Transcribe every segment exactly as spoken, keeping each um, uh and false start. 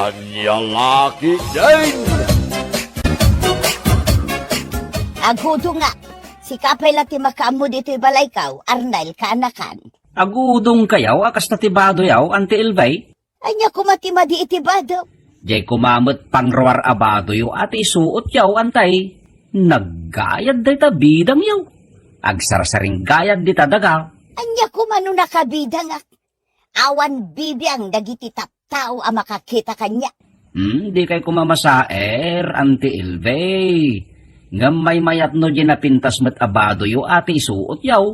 Ania la ketdin? Agudongak, sika pay la ti makaammo ditoy balaykaw, Arnel, kaanakan. Agudongkayaw a kasta ti badoyaw, Auntie Elvie? Ania koma ti madi iti bado? Diay koma met pangruar a badoyo a ti isuotyaw, Auntie. Naggayad dayta bidangyaw. Agsarsaringgayad dita daga. Ania koma no nakabidangak? Awan bibiang dagiti tattao a makakita kaniak. Hmm, dikay koma masaer, Auntie Elvie. Ngem maymayat no diay napintas met a badoyo a ti isuotyaw.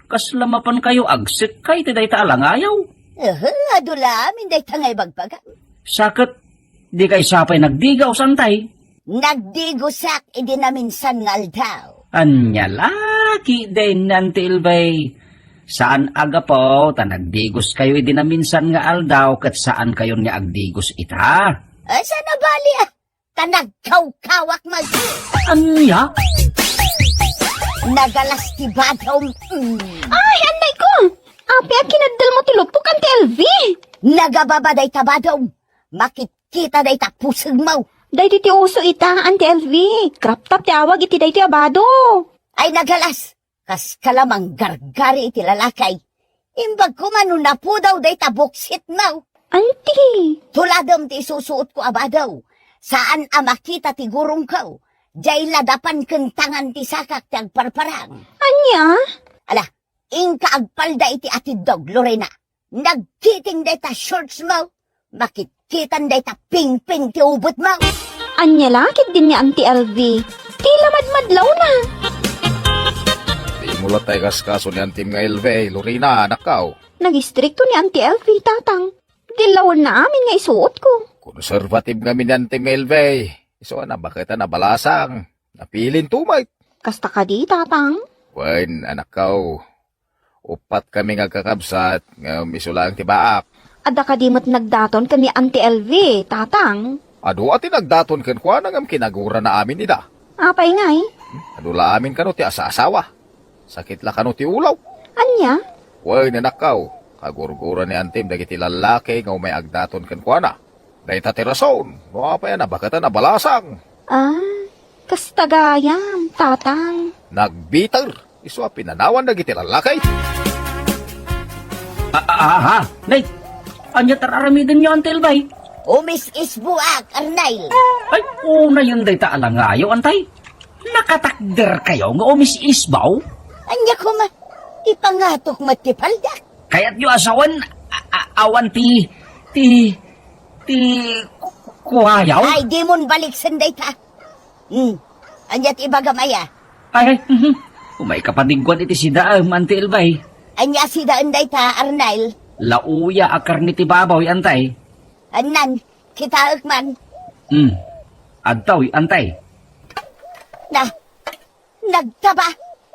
Kasla mapankayo agsekkay ti dayta a langayaw? Ehe, adu la amin dayta nga ibagbagam. Sa ket, dikay sa pay nagdigaw, Auntie? Nagdigosak idi naminsan nga aldaw. Ania la ketdin, Auntie Elvie? Saan a gapu ta nagdigoskayo idi naminsan nga aldaw ket saankayon nga agdigos ita? Ay, saan a bali, ah? Ta nagkawkawak man. Ania? Nagalas ti badom. Mm. Ay, annayko! Apay a kinaddelmo ti lupok, Auntie Elvie? Nagababa dayta badom. Makitkita dayta pusegmo. Daydi ti uso ita, Auntie Elvie. Crop top ti awag iti daytoy a bado. Ay, nagalas. Kaska la manggargari iti lalaki. Imbag koma no napudaw dayta buksitmo. Auntie. Tuladem ti isusuotko a bado. Saan a makita ti gurongko. Diay ladapan ken tangan ti sakak ti agparparang. Ania? Ala, inka agpalda iti atiddog, Lorena. Nagkiting dayta shortsmo. Makitkitan dayta pingping ti ubetmo. Ania la ketdin ni Auntie Elvie? Ti la madmadlawna. Dimo latta ikaskaso ni Antim nga Elvie, Lorena, anakko. Nagistrikto ni Auntie Elvie, Tatang. Dillawenna amin nga isuotko. Conservative ngamin ni Antim nga Elvie. Isu a nabaketna a balasang. Napilinto met. Kasta kadi, Tatang? Wen, anakko. Uppat kami nga agkakabsat, ngem isu laeng ti baak. Adda kadi met nagdaton ken ni Auntie Elvie, Tatang? Adu a ti nagdaton kenkuana ngem kinagurana amin ida. Apay ngay? Hmm, adu la amin kano ti asaasawa. Sakit la kano ti ulaw. Ania? Wen, anakko, kagurgura ni Antim dagiti lallaki nga umay agdaton kenkuana. Dayta ti rason no apay a nabaketna a balasang. Ah, kasta gayam, Tatang. Nagbiter, isu a pinanawan dagiti lallaki. Ah, ah, ah, ha? Nay, ania ti ar-aramidenyo, Auntie Elvie? Umis-isboak, Arnel. Ay, unayen dayta a langayaw, Auntie. Nakatakderkayo nga umis-isbaw? Ania koma, ipangatok met ti paldak. Kayatyo a sawen, a-, a-, awan ti, ti, ti ku-, kuayaw? Ay, dimon baliksen dayta. Hmm. Ania ti ibagam aya? Ay, ay, mhm. Umay kapanigguan iti sidaem, Auntie Elvie. Ania sidaen dayta, Arnel? Lauya a karne ti baboy, Auntie. Annan, kitaek man. Hmm. Adtoy, Auntie. Na, nagtaba.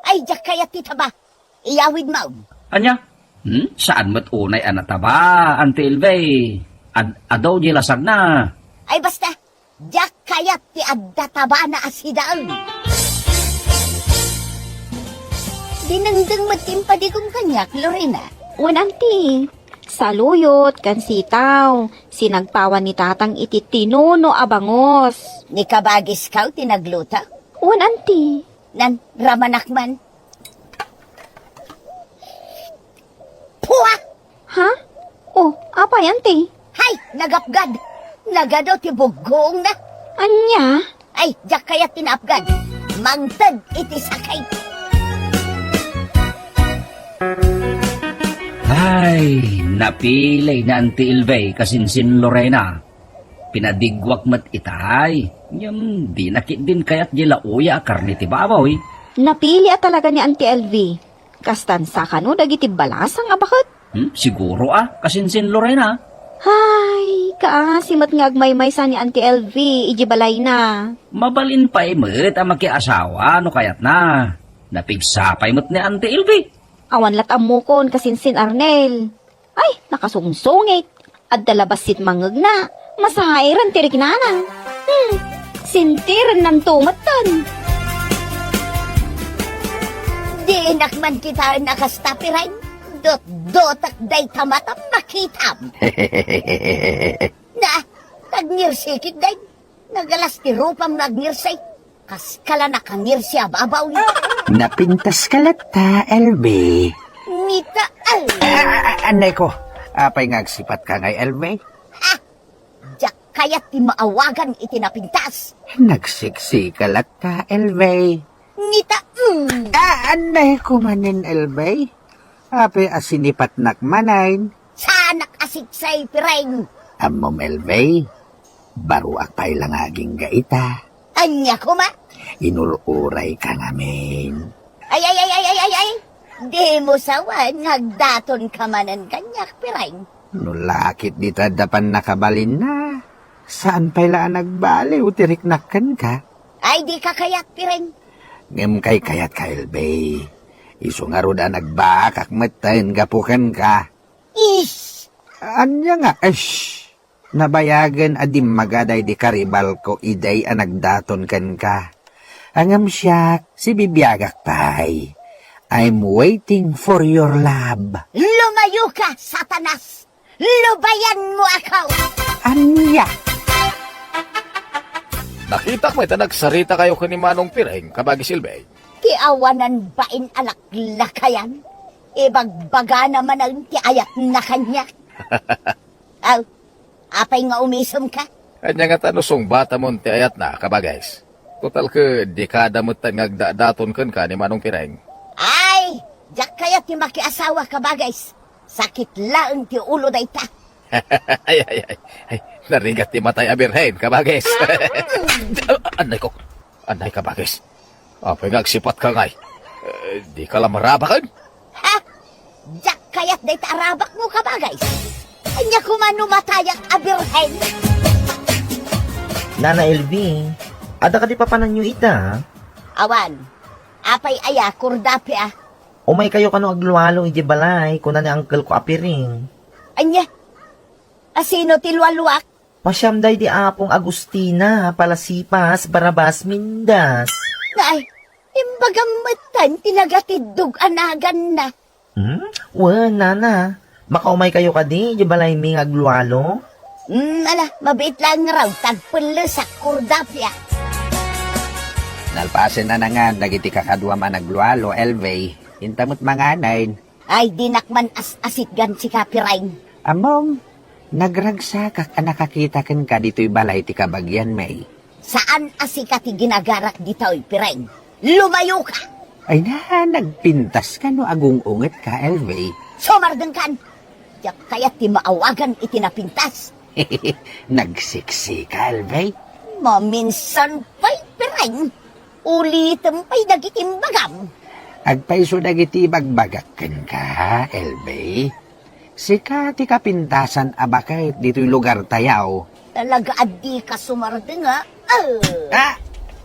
Ay, diak kayat ti taba. Iyawidmo. Ania? Hmm? Saan met unay a nataba, Auntie Elvie? Ad-, adu diay lasagna. Ay, basta, diak kayat ti adda tabana a sidaen. Dinengdeng met ti impadigom kaniak, Lorena. Wen, Auntie. Saluyot ken sitaw, sinagpawan ni Tatang iti tinuno a bangus. Ni kabagisko ti nagluto? Wen, Auntie. Nan, ramanak man. Pua! Ha? Oh, apay, Auntie? Hay, nagapgad! Nagadu ti buggoongna. Ania? Ay, diak kayat ti naapgan. Mangted iti sakit. Ay, napili ni Auntie Elvie kasinsin Lorena. Pinadigguak met itay. Ngem dina ketdin kayat diay lauya a karne ti baboy. Napili a talaga ni Auntie Elvie. Kastan sa kano dagiti balasang a baket? Hmm, siguro a, kasinsin Lorena. Ay, kaasi met nga agmaymaysa ni Auntie Elvie idiay balayna. Mabalin pay met a makiasawa no kayatna. Napigsa pay met ni Auntie Elvie. Awan la't ammokon kasinsin Arnel. Ay, nakasungsungit. Adda la bassit mangngegna. Masairen ti riknana. Hmm, sintierennanto metten. Dinak man kitaen a kasta, Piren. Dotdotek dayta matam makitam. Na, Sikit, day. Nagalas ti rupam nga agnirsi. Kaskala nakangirsi a babaw. Napintas ka latta, L V. Nita, ay. Ah, ah, ah, anay ko. Apay nga agsipat ka ngay, L V? Ah, diak kayat ti maawagan iti napintas. Nagseksi ka latta, L V. Nita, mm. Ah, anay ko manen, L V. Apay a sinipatnak manen? Saanak a siksay, Pireng. Ammom, L V, baruak pay la nga agingga ita. Ania koma? Inur-uray ka ngamin. Ay, ay, ay, ay, ay, ay, ay. Di mo sawen nga agdaton ka manen kaniak, Pireng. No lakit dita adda pannakabalinna, saan pay la a nagbaliw ti riknak kenka? Ay, di ka kayat, Pireng. Ngem kaykayatka, L V. Isu ngarud a nagbaakak metten gapu kenka. Ish! Ania nga ish? Nabayagen a dimmaga daydi karibalko idi a nagdaton kenka. Ngem siak, sibibiagak pay. I'm waiting for your love. Lumayo ka, Satanas! Lubayan mo ako! Ania? Nakitak met a nagsaritakayo ken ni Manong Pireng, kabagis Elvey. Ti awanan bain a laklakayan, ibagbagana manen ti ayatna kaniak. Aw, apay nga umisumka? Ania ngata no sungbatamon ti ayatna, kabagis? Total ket dekada metten nga agdadaton kenka ni Manong Pireng. Ay, diak kayat ti makiasawa, kabagis. Sakit laeng ti ulo dayta. Ay, ay, ay, ay, narigat ti matay a birhen, kabagis. Ah, anay ko. Anay, kabagis. Apay nga agsipatka ngay? Eh, di ka la marabaken? Ha? Diak kayat dayta a rabakmo, kabagis. Ania koma no matayak a birhen? Nana Elvie, adda kadi papananyo ita? Awan. Apay aya, Kordapia? Umaykayo kano aglualo idiay balay, kuna ni angkelko a Pireng. Ania? Asino ti lualuak? Masiam daydi Apong Agustina, Palasipas, Barabas, Mindas. Ay, imbagam metten ti nagatiddog a naganna. Hmm? Wen, nana. Makaumaykayo kadi idiay balaymi nga aglualo? Hmm, ala, mabiit laeng ngarud ta agpellesak, Kordapia. Nalpasen a nangan dagiti kakaduam a naglualo, Elvey. Inta met manganen. Ay, dinak man as-asitgan sika, Pireng. Ammom, nagragsakak a nakakita kenka ditoy balay ti kabagianmi. Saan a sika ti ginagarak ditoy, Pireng. Lumayoka! Ay na, nagpintaska no agung-ungetka, Elvey. Sumardengkan! Diak kayat ti maawagan iti napintas. Nagseksika, Elvey? Maminsan pay, Pireng. Ulitem pay dagiti imbagam. Agpayso dagiti ibagbagak kenka, Elvey. Sika ti kapintasan a baket ditoy lugartayo. Talaga a dika sumardeng, a? Ah! Ah,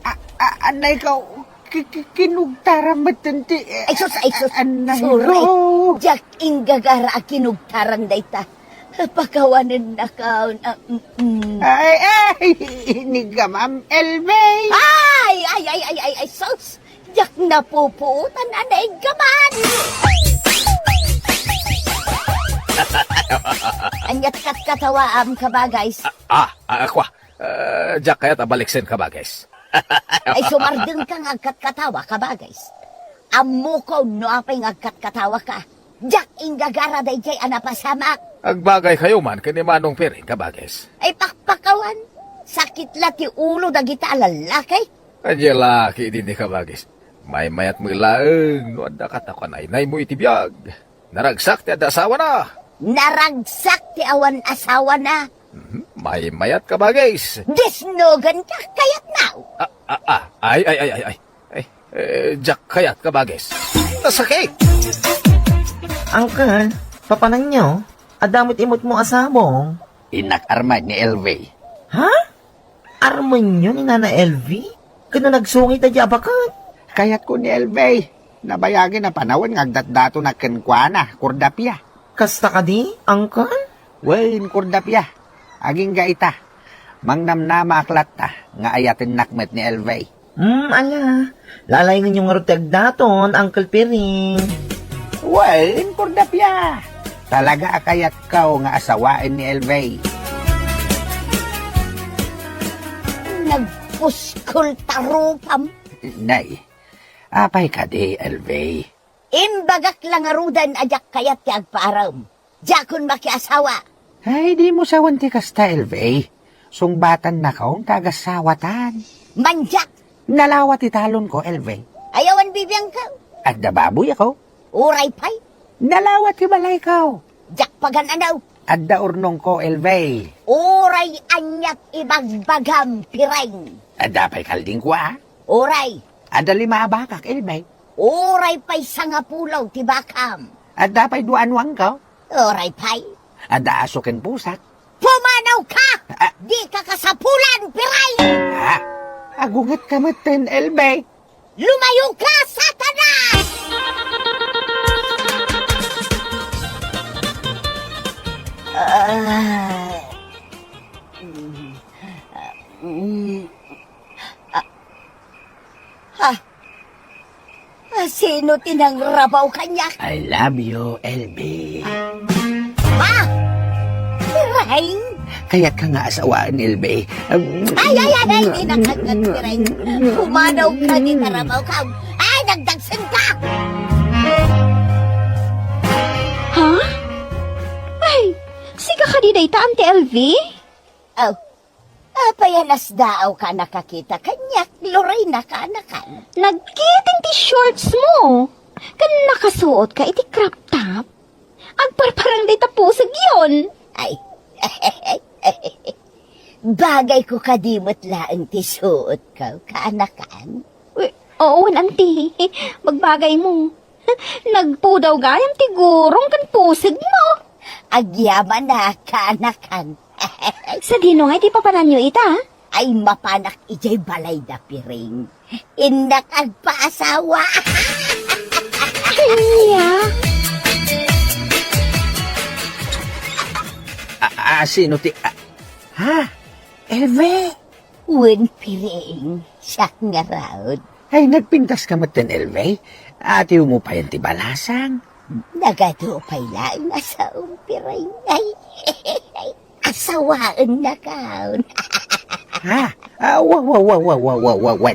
ah, ah, anay ka, ki-, ki-, kinugtaran metten ti, eh, Ay, sus, ay, sus. Anay Sorry. ko. Diak inggagara a kinugtaran dayta. Pakawanennakon, ah, mm, mm. Ay, ay, iniggamam, Elvey. Ay, ay, ay, ay, ay, ay, sus. Diak napupuotan a naiggaman. Aniat katkatawaam, kabagis? Ah, ah, ah, kwa. Ah, diak kayat a baliksen, kabagis. Ay, sumardengka nga agkatkatawa, kabagis. Ammokon no apay nga agkatkatawaka. Diak inggagara daydiay a napasamak. Agbagaykayo man ken ni Manong Pireng, kabagis. Ay, pakpakawan. Sakit la ti ulo dagita a lallaki. Ania la ketdi, kabagis. Maymayat met laeng no adda katakuan a inaymo iti biag. Naragsak ti adda asawana. Naragsak ti awan asawana. Mhm. Maymayat, kabagis. Disnogan ka kayat na. Ah, ah, ah. Ay, ay, ay, ay, ay. Ay, eh, diak kayat, kabagis. Nasakit. Uncle, papananyo? Adda met imutmo a sabong. Innak armad ni Elvey. Ha? Armenyo ni Nana Elvey? Ken no nagsungit daydiay a baket? Kayatko ni Elvey. Nabayagen a panawen nga agdatdatonak kenkuana, Kordapia. Kasta kadi, Uncle? Wen, Kordapia. Agingga ita. Mangnamnamaak latta nga ayatennak met ni Elvey. Hmm, ala. Lalaingenyo ngarud ti agdaton, Uncle Pireng. Wen, Kordapia. Talaga a kayatko nga asawaen ni Elvey. Agpuskol ta rupam. Nay, apay kadi, Elvie? Imbagak la ngaruden a diak kayat ti agpaarem. Diakon makiasawa. Ay, dimo sawen ti kasta, Elvie. Sungbatannakon ta agasawatan. Mandiak! Nalawa ti talonko, Elvie. Ay, awan bibiangko. Adda baboyko. Uray pay. Nalawa ti balayko. Diak pagan-anaw. Adda urnongko, Elvie. Uray aniat ibagbagam, Pireng. Adda pay kaldingko, a? Uray. Adda lima a bakak, Elvie. Uray pay sangapulo ti bakam. Adda pay dua a nuangko. Uray pay. Adda aso ken pusak. Pumanawka! Ah. Dika kasapulan, Pireng! Ah, agungetka metten, Elvie. Lumayoka, Satanas! Ah. Mm. Mm. Ah. Ah. Ah, sino ti nangrabaw kaniak? I love you, Elvie. Ah! Pireng! Kayatka nga asawaen, Elvie. Um, Ay, ay, ay, ay, di na kagad, Pireng. Pumanaw ka, di narabaw ka. Ay, nagdagsen ka! Ha? Ay, sika kadi dayta, Auntie Elvie? Oh, apay a nasdaaw ka a nakakita kaniak, Lorena, kaanakan? Nagkiting ti shorts mo. Ken nakasuot ka iti crop top. Agparparang dayta pusegyon. Ay. Bagayko kadi met laeng ti suotko, kaanakan? Uy, oo, Auntie. Magbagay mo. Nagpudaw gayam ti gurong ken puseg mo. Agyamanak, kaanakan. Sadino ngay ti papananyo ita? Ay, mapanak idiay balay da Pireng. Innak agpaasawa. Ania? A, a, sino ti, a, ha? Elvie? Wen, Pireng, siak ngarud. Ay, nagpintas ka metten, Elvie? Atiwmo payen ti balasang? Nagadu pay laeng a saom, Pireng. Ay, asawaennakon. Ha? Ah, wa, wa, wa.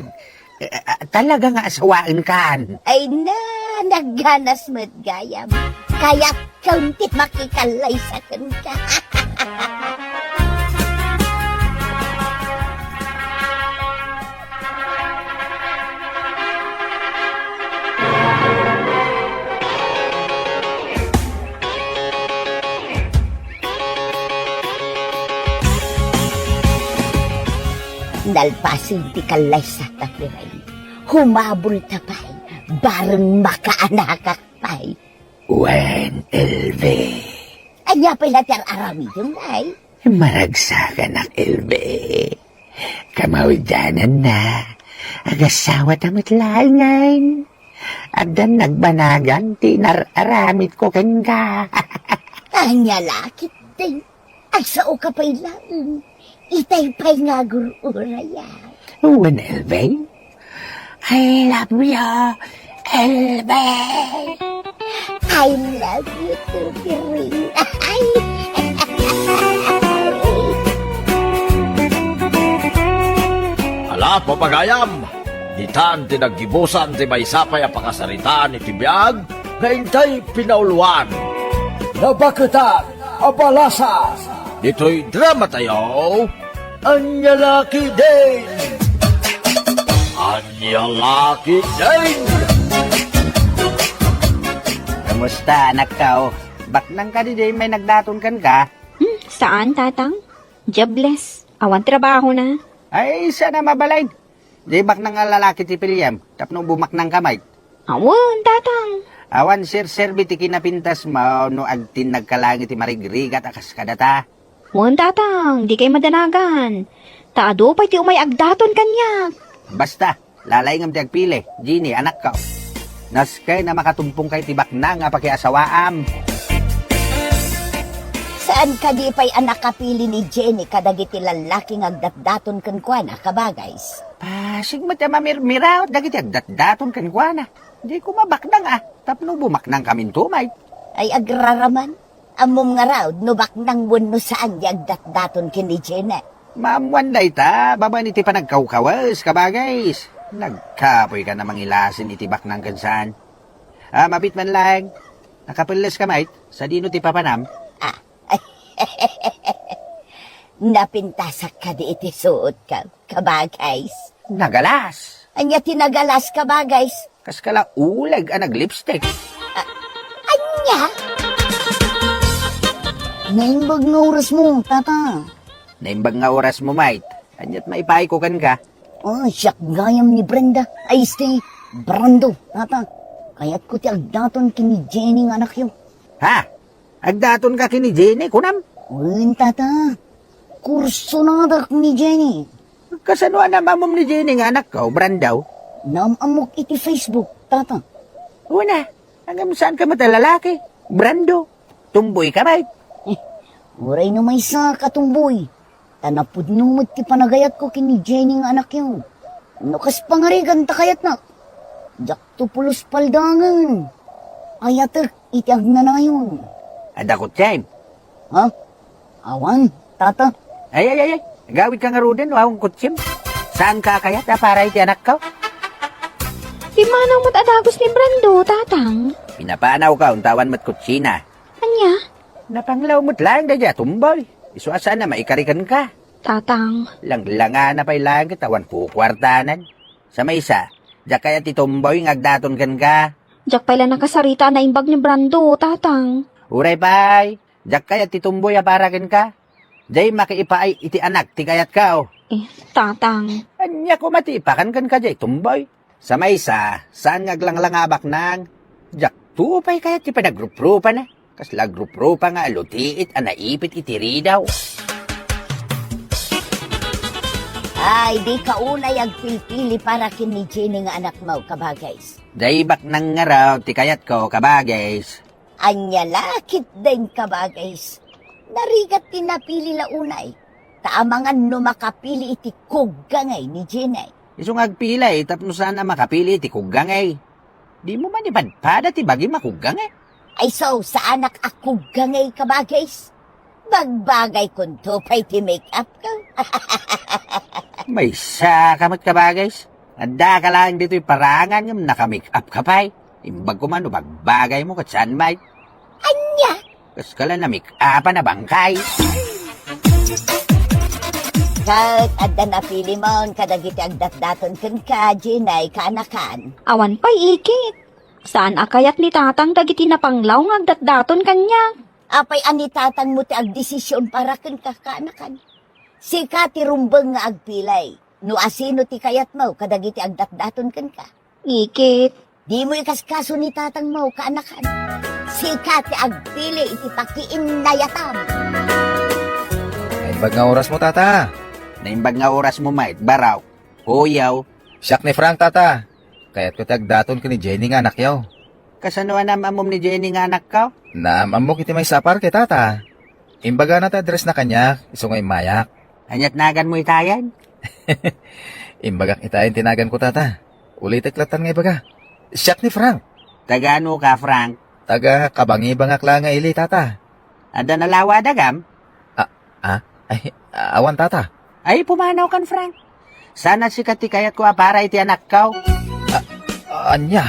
Eh, ah, talaga nga asawaenkan. Ay na, nagganas met gayam. Kayat Kauntit makikallaysa kenka. Nalpasen ti kallaysa ta Pireng. Humabol ta pay, bareng makaanakak pay. Wen, Elvie. Ania pay la ti ar-aramidem, ay? Maragsakanak, Elvie. Kamaudiananna, agasawata met laengen. Addan nagbanagan ti inar-aramidko kenka. Ania la ketdi? Agsaoka pay laeng. Itay pay nga agur-uraya. Wen, Elvie? I love you, Elvie. I love you too, Piring. Ay. Ala, papagayam! Ditan ti naggibusan ti maysa pay a pakasaritaan iti biag nga intay pinauloan. Nabaketan a balasang. Ditoy dramatayo, Ania la ketdin? Ania la ketdin? Kumusta, anakko? Baknang kadi diay may nagdaton kenka? Hmm, saan, Tatang. Jobless. Awan trabahona. Ay, saan a mabalin. Diay baknang a lalaki ti piliem, tapno bumaknangka met. Awan, Tatang. Awan serserbi ti kinapintasmo no agtinnagka laeng iti marigrigat a kas kadata. Wen, Tatang, dikay madanagan. Ta adu pay ti umay agdaton kaniak. Basta, lalaingem ti agpili, Jenny, anakko. Nasken a makatumpongka iti baknang a pakiasawaam. Saan kadi pay a nakapili ni Jenny kadagiti lallaki nga agdatdaton kenkuana, kabagays? Pasig met a mamirmiraot dagiti agdatdaton kenkuana. Di koma baknang a, tapno bumaknangkaminto met. Ay, agraraman. Ammom ngarud no baknang wenno saan ti agdatdaton ken ni Jenny. Maammoan dayta, babaen iti panagkawkawes, kabagays. Nagkapoy ka na mangilasin iti baknang ken saan. Ah, mabit man laeng. Nakapelles ka, mait? Sadino ti papanam? Ah. Napintasak kadi iti suot ka, kabagays. Nagalas! Ania ti nagalas, kabagays? Kas kala uleg a naglipstick. Ah, ania? Naimbag nga oras mo, tata. Naimbag nga oras mo, mait. Aniat maipaay ko kenka? Oh, siak gayam ni Brenda. Ay, este, Brando, tata. Kayatko ti agdaton ken ni Jenny nga anakyo. Ha? Agdaton ka ken ni Jenny, kunam? Wen, tata. Kursonadak ni Jenny. Kasano a naam-ammom ni Jenny nga anakko, Brando? Naam-ammok iti Facebook, tata. Una, ngem saan ka met a lalaki, Brando. Tumboy ka, mait? Eh, uray no maysa ka tumboy. Ta napudno met ti panagayatko ken ni Jenny nga anakyo. No kas pangarigan ta kayatna, diakto pulos paldangen. Ayatek iti agnanayon. Adda kotsem? Ha? Awan, tata. Ay, ay, ay, ay. Agawidka ngaruden no awan kotsem. Saanka a kayat a para iti anakko? Pimmanaw met a dagus ni Brando, tatang. Pinapanawka, unta awan met kotsina. Ania? Napanglaw met laeng daydiay a tumboy. Isu a saan a maikari kenka. Tatang. Langlangana pay laeng ket awan kukuartanan. Sa maysa, diak kayat ti tumboy nga agdaton kenka. Diak pay la nakasarita a naimbag ni Brando, tatang. Uray pay, diak kayat ti tumboy a para kenka. Diay makiipaay iti anak ti kayatko. Eh, tatang. Ania koma ti ipakan kenka diay tumboy? Sa maysa, saan nga aglanglanga a baknang? Diakto pay kayat ti panagruprupana. Kasla agrupropa nga alutiit a naipit iti ridaw. Ay, dika unay agpilpili para ken ni Jenny nga anakmo, kabagays. Diay baknang ngarud ti kayatko, kabagays. Ania la ketdin, kabagays? Narigat ti napili la unay. Ta amangan no makapili iti kuggangay ni Jenny. Isu nga agpili tapno saan a makapili iti kuggangay. Dimo man ipadpada ti bagim a kuggangay? Ay, so, saanak a kuggangay, kabagays? Bagbagaykonto pay ti make-up ko. Maysa ka met, kabagays. Adda ka laeng ditoy parangan ngem naka-make-up ka pay. Imbag koma no bagbagaymo ket saan met. Ania? Kas kala na-make-upan a bangkay. Ket adda napilimon kadagiti agdatdaton kenka, Jenny, kaanakan? Awan pay, ikit. Saan a kayat ni tatang dagiti napanglaw nga agdatdaton kaniak. Apay a ni tatangmo ti agdesision para kenka, kaanakan? Sika ti rumbeng nga agpili no asino ti kayatmo kadagiti agdatdaton kenka. Ikit. Dimo ikaskaso ni tatangmo, kaanakan. Sika ti agpili iti pakiinnayatam. Naimbag nga orasmo, tata. Naimbag nga orasmo met, Barok. Kuyaw. Siak ni Frank, tata. Kayatko ti agdaton ken ni Jenny nga anakyo. Kasano a naam-ammom ni Jenny nga anakko? Naam-ammok iti maysa a parke, tata. Imbagana ti addressna kaniak, isu nga immayak. Ania ti naganmo itayen? Imbagak itayen ti naganko, tata. Ulitek lattan nga ibaga. Siak ni Frank. Taga ano ka, Frank? Taga kabangibangak la nga ili, tata. Adda nalawa a dagam? Ah, ah, ay, awan, tata. Ay, pumanaw kan, Frank. Saan a sika ti kayatko a para iti anakko. Ah, ania?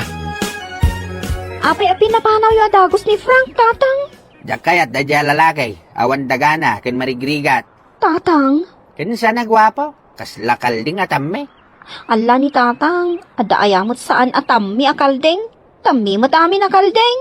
Apay a pinapanawyo a dagus ni Frank, tatang? Diak kayat daydiay a lalaki, awan dagana ken marigrigat. Tatang? Ken saan a guapo, kasla kalding a tammi. Alla ni tatang, adda aya met saan a tammi a kalding? Tammi met amin a kalding.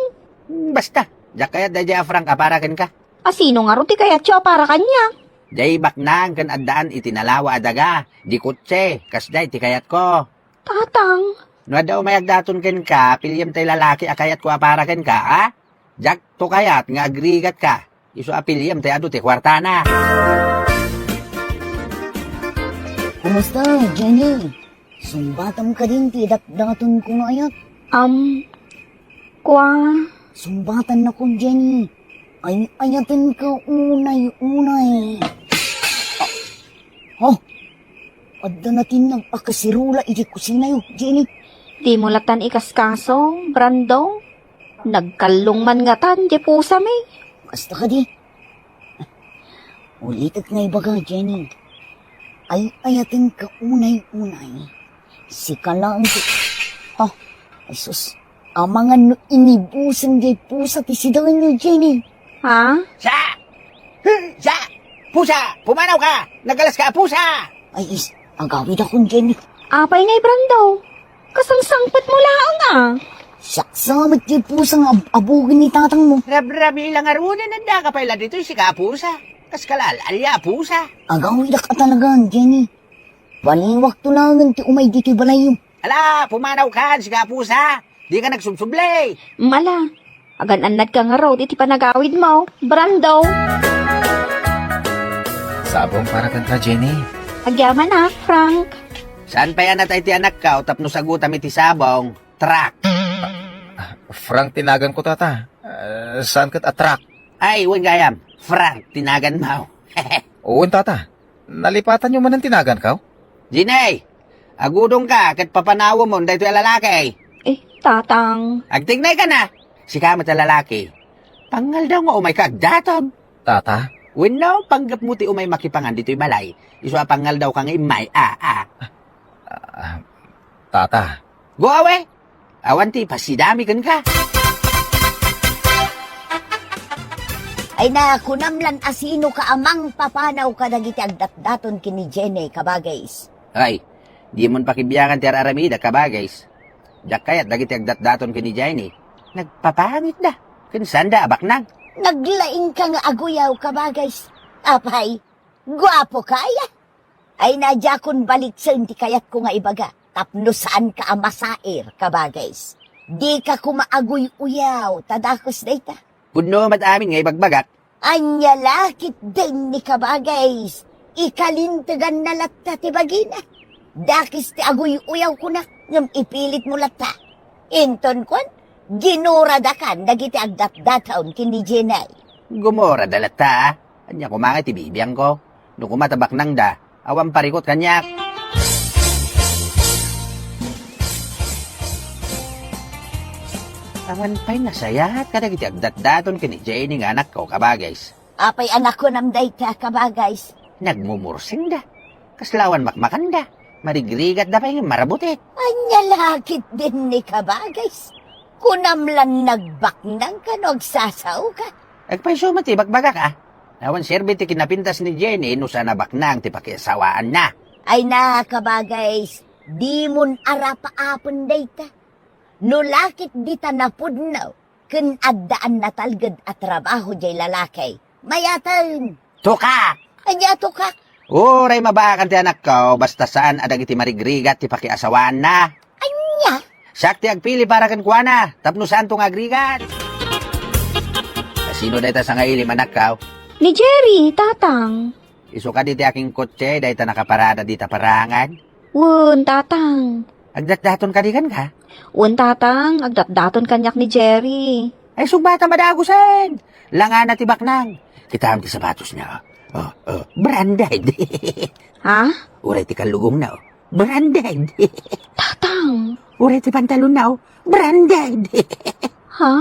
Hmm, basta, diak kayat daydiay a Frank a para kenka. Asino ngarud ti kayatyo a para kaniak? Diay baknang ken addaan iti nalawa a daga, di kotse, kasdiay ti kayatko. Tatang. No adda umay agdaton kenka, piliem tay lalaki a kayatko a para kenka, a? Diakto kayat nga agrigatka. Isu a piliem tay adu ti kuartana. Kumusta, Jenny? Sungbatam kadin ti datdaton ko nga ayat? Am, kua. Sungbatannakon, Jenny. Ay, ayatenka unay-unay. Oh, adda natinnag a kasirula iti kusinayo, Jenny. Dimo lattan ikaskaso, Brando. Nagkallong man ngatan ti pusami. Kasta kadi. Ulitek nga ibaga, Jenny. Ay-ayatenka unay-unay. Sika laeng ti, ha? Ay sus, amangan no inibusen diay pusa ti sidaenyo, Jenny. Ha? Sa! Sa! Pusa! Pumanawka! Nagalaska a pusa! Ay is, agawidakon, Jenny. Apay ngay, Brando? Kasangsangpetmo laeng a. Siak sa met ti pusa nga ab-, abugen ni tatangmo. Rabrabi la ngaruden, addaka pay la ditoy sika a pusa. Kas kalal-alia a pusa. Agawidak a talagan, Jenny. Baliwakto laengen ti umay ditoy balayyo. Ala, pumanawkan, sika a pusa. Dika nagsubsubli. Mala, agan-annadka ngarud iti panagawidmo, Brando. Sabong para kanta, Jenny. Agyamanak, Frank. Saan pay a natay ti anakko tapno sagutam iti sabong? Truck. Ah, Frank ti naganko, tata. Ah, saan ket a truck? Ay, wen gayam. Frank ti naganmo. Wen, tata. Nalipatanyo manen ti naganko? Jenny, agudongka ket papanawemon daytoy a lalaki. Eh, tatang. Agtignaykan a. Sika met a lalaki. Pangaldaw nga umayka agdaton. Tata? Wenno, panggepmo ti umay makipangan ditoy balay. Isu a pangaldawka nga immay, a, a. Ah, tata. Go away! Awan ti ipasidami kenka. Ay na, kunam lan a sinoka a mangpapanaw kadagiti agdatdaton ken ni Jenny, kabagays. Ay, dimon pakibiangan ti ar-aramida, kabagays. Diak kayat dagiti agdatdaton ken ni Jenny. Nagpapanitda. Ken saanda a baknang. Naglaingka nga aguyaw, kabagays. Apay, guapoka aya? Ay na, diakon baliksen ti kayatko nga ibaga tapno saanka a masair, kabagays. Dika koma aguy-uyaw ta dakes dayta. Pudno met amin nga ibagbagak. Ania la ketdin ni kabagays? Ikalinteganna latta ti bagina. Dakes ti aguy-uyaw kunak, ngem ipilitmo latta. Inton kuan, ginuradakan dagiti agdatdaton ken ni Jenny. Gumurada latta, a. Ania koma nga ti bibiangko? No koma ta baknangda, awan parikut kaniak. Awan pay nasayaat kadagiti agdatdaton ken ni Jenny nga anakko, kabagays. Apay a nakunam dayta, kabagays? Nagmumursingda. Kasla awan makmakanda. Marigrigatda pay ngem marabutit. Ania la ketdin ni kabagays? Kunam lan nagbaknangka no agsasaoka. Agpayso met ti ibagbagak, a. Awan serbi ti kinapintas ni Jenny no saan a baknang ti pakiasawaanna. Ay na, kabagays, dimon arapaapen dayta. No la ket dita napudno ken addaan natalged a trabaho diay lalaki, mayaten. Tukak! Ania tukak? Uray mabaakan ti anakko, basta saan a dagiti marigrigat ti pakiasawaanna. Ania? Siak ti agpili para kenkuana, tapno saanto nga agrigat. Kasino dayta sangaili, anakko? Ni Jerry, tatang. Isu kadi ti akinkotse dayta nakaparada dita parangan? Wen, tatang. Agdatdaton kadi kenka? Wen, tatang, agdatdaton kaniak ni Jerry. Ay, sugbata madagusen. Langana ti baknang. Kitam ti sapatosna. Oh, oh, branded. Ha? Uray ti kallugomna, oh. Branded. Tatang. Uray ti pantalonna, oh. Branded. Ha?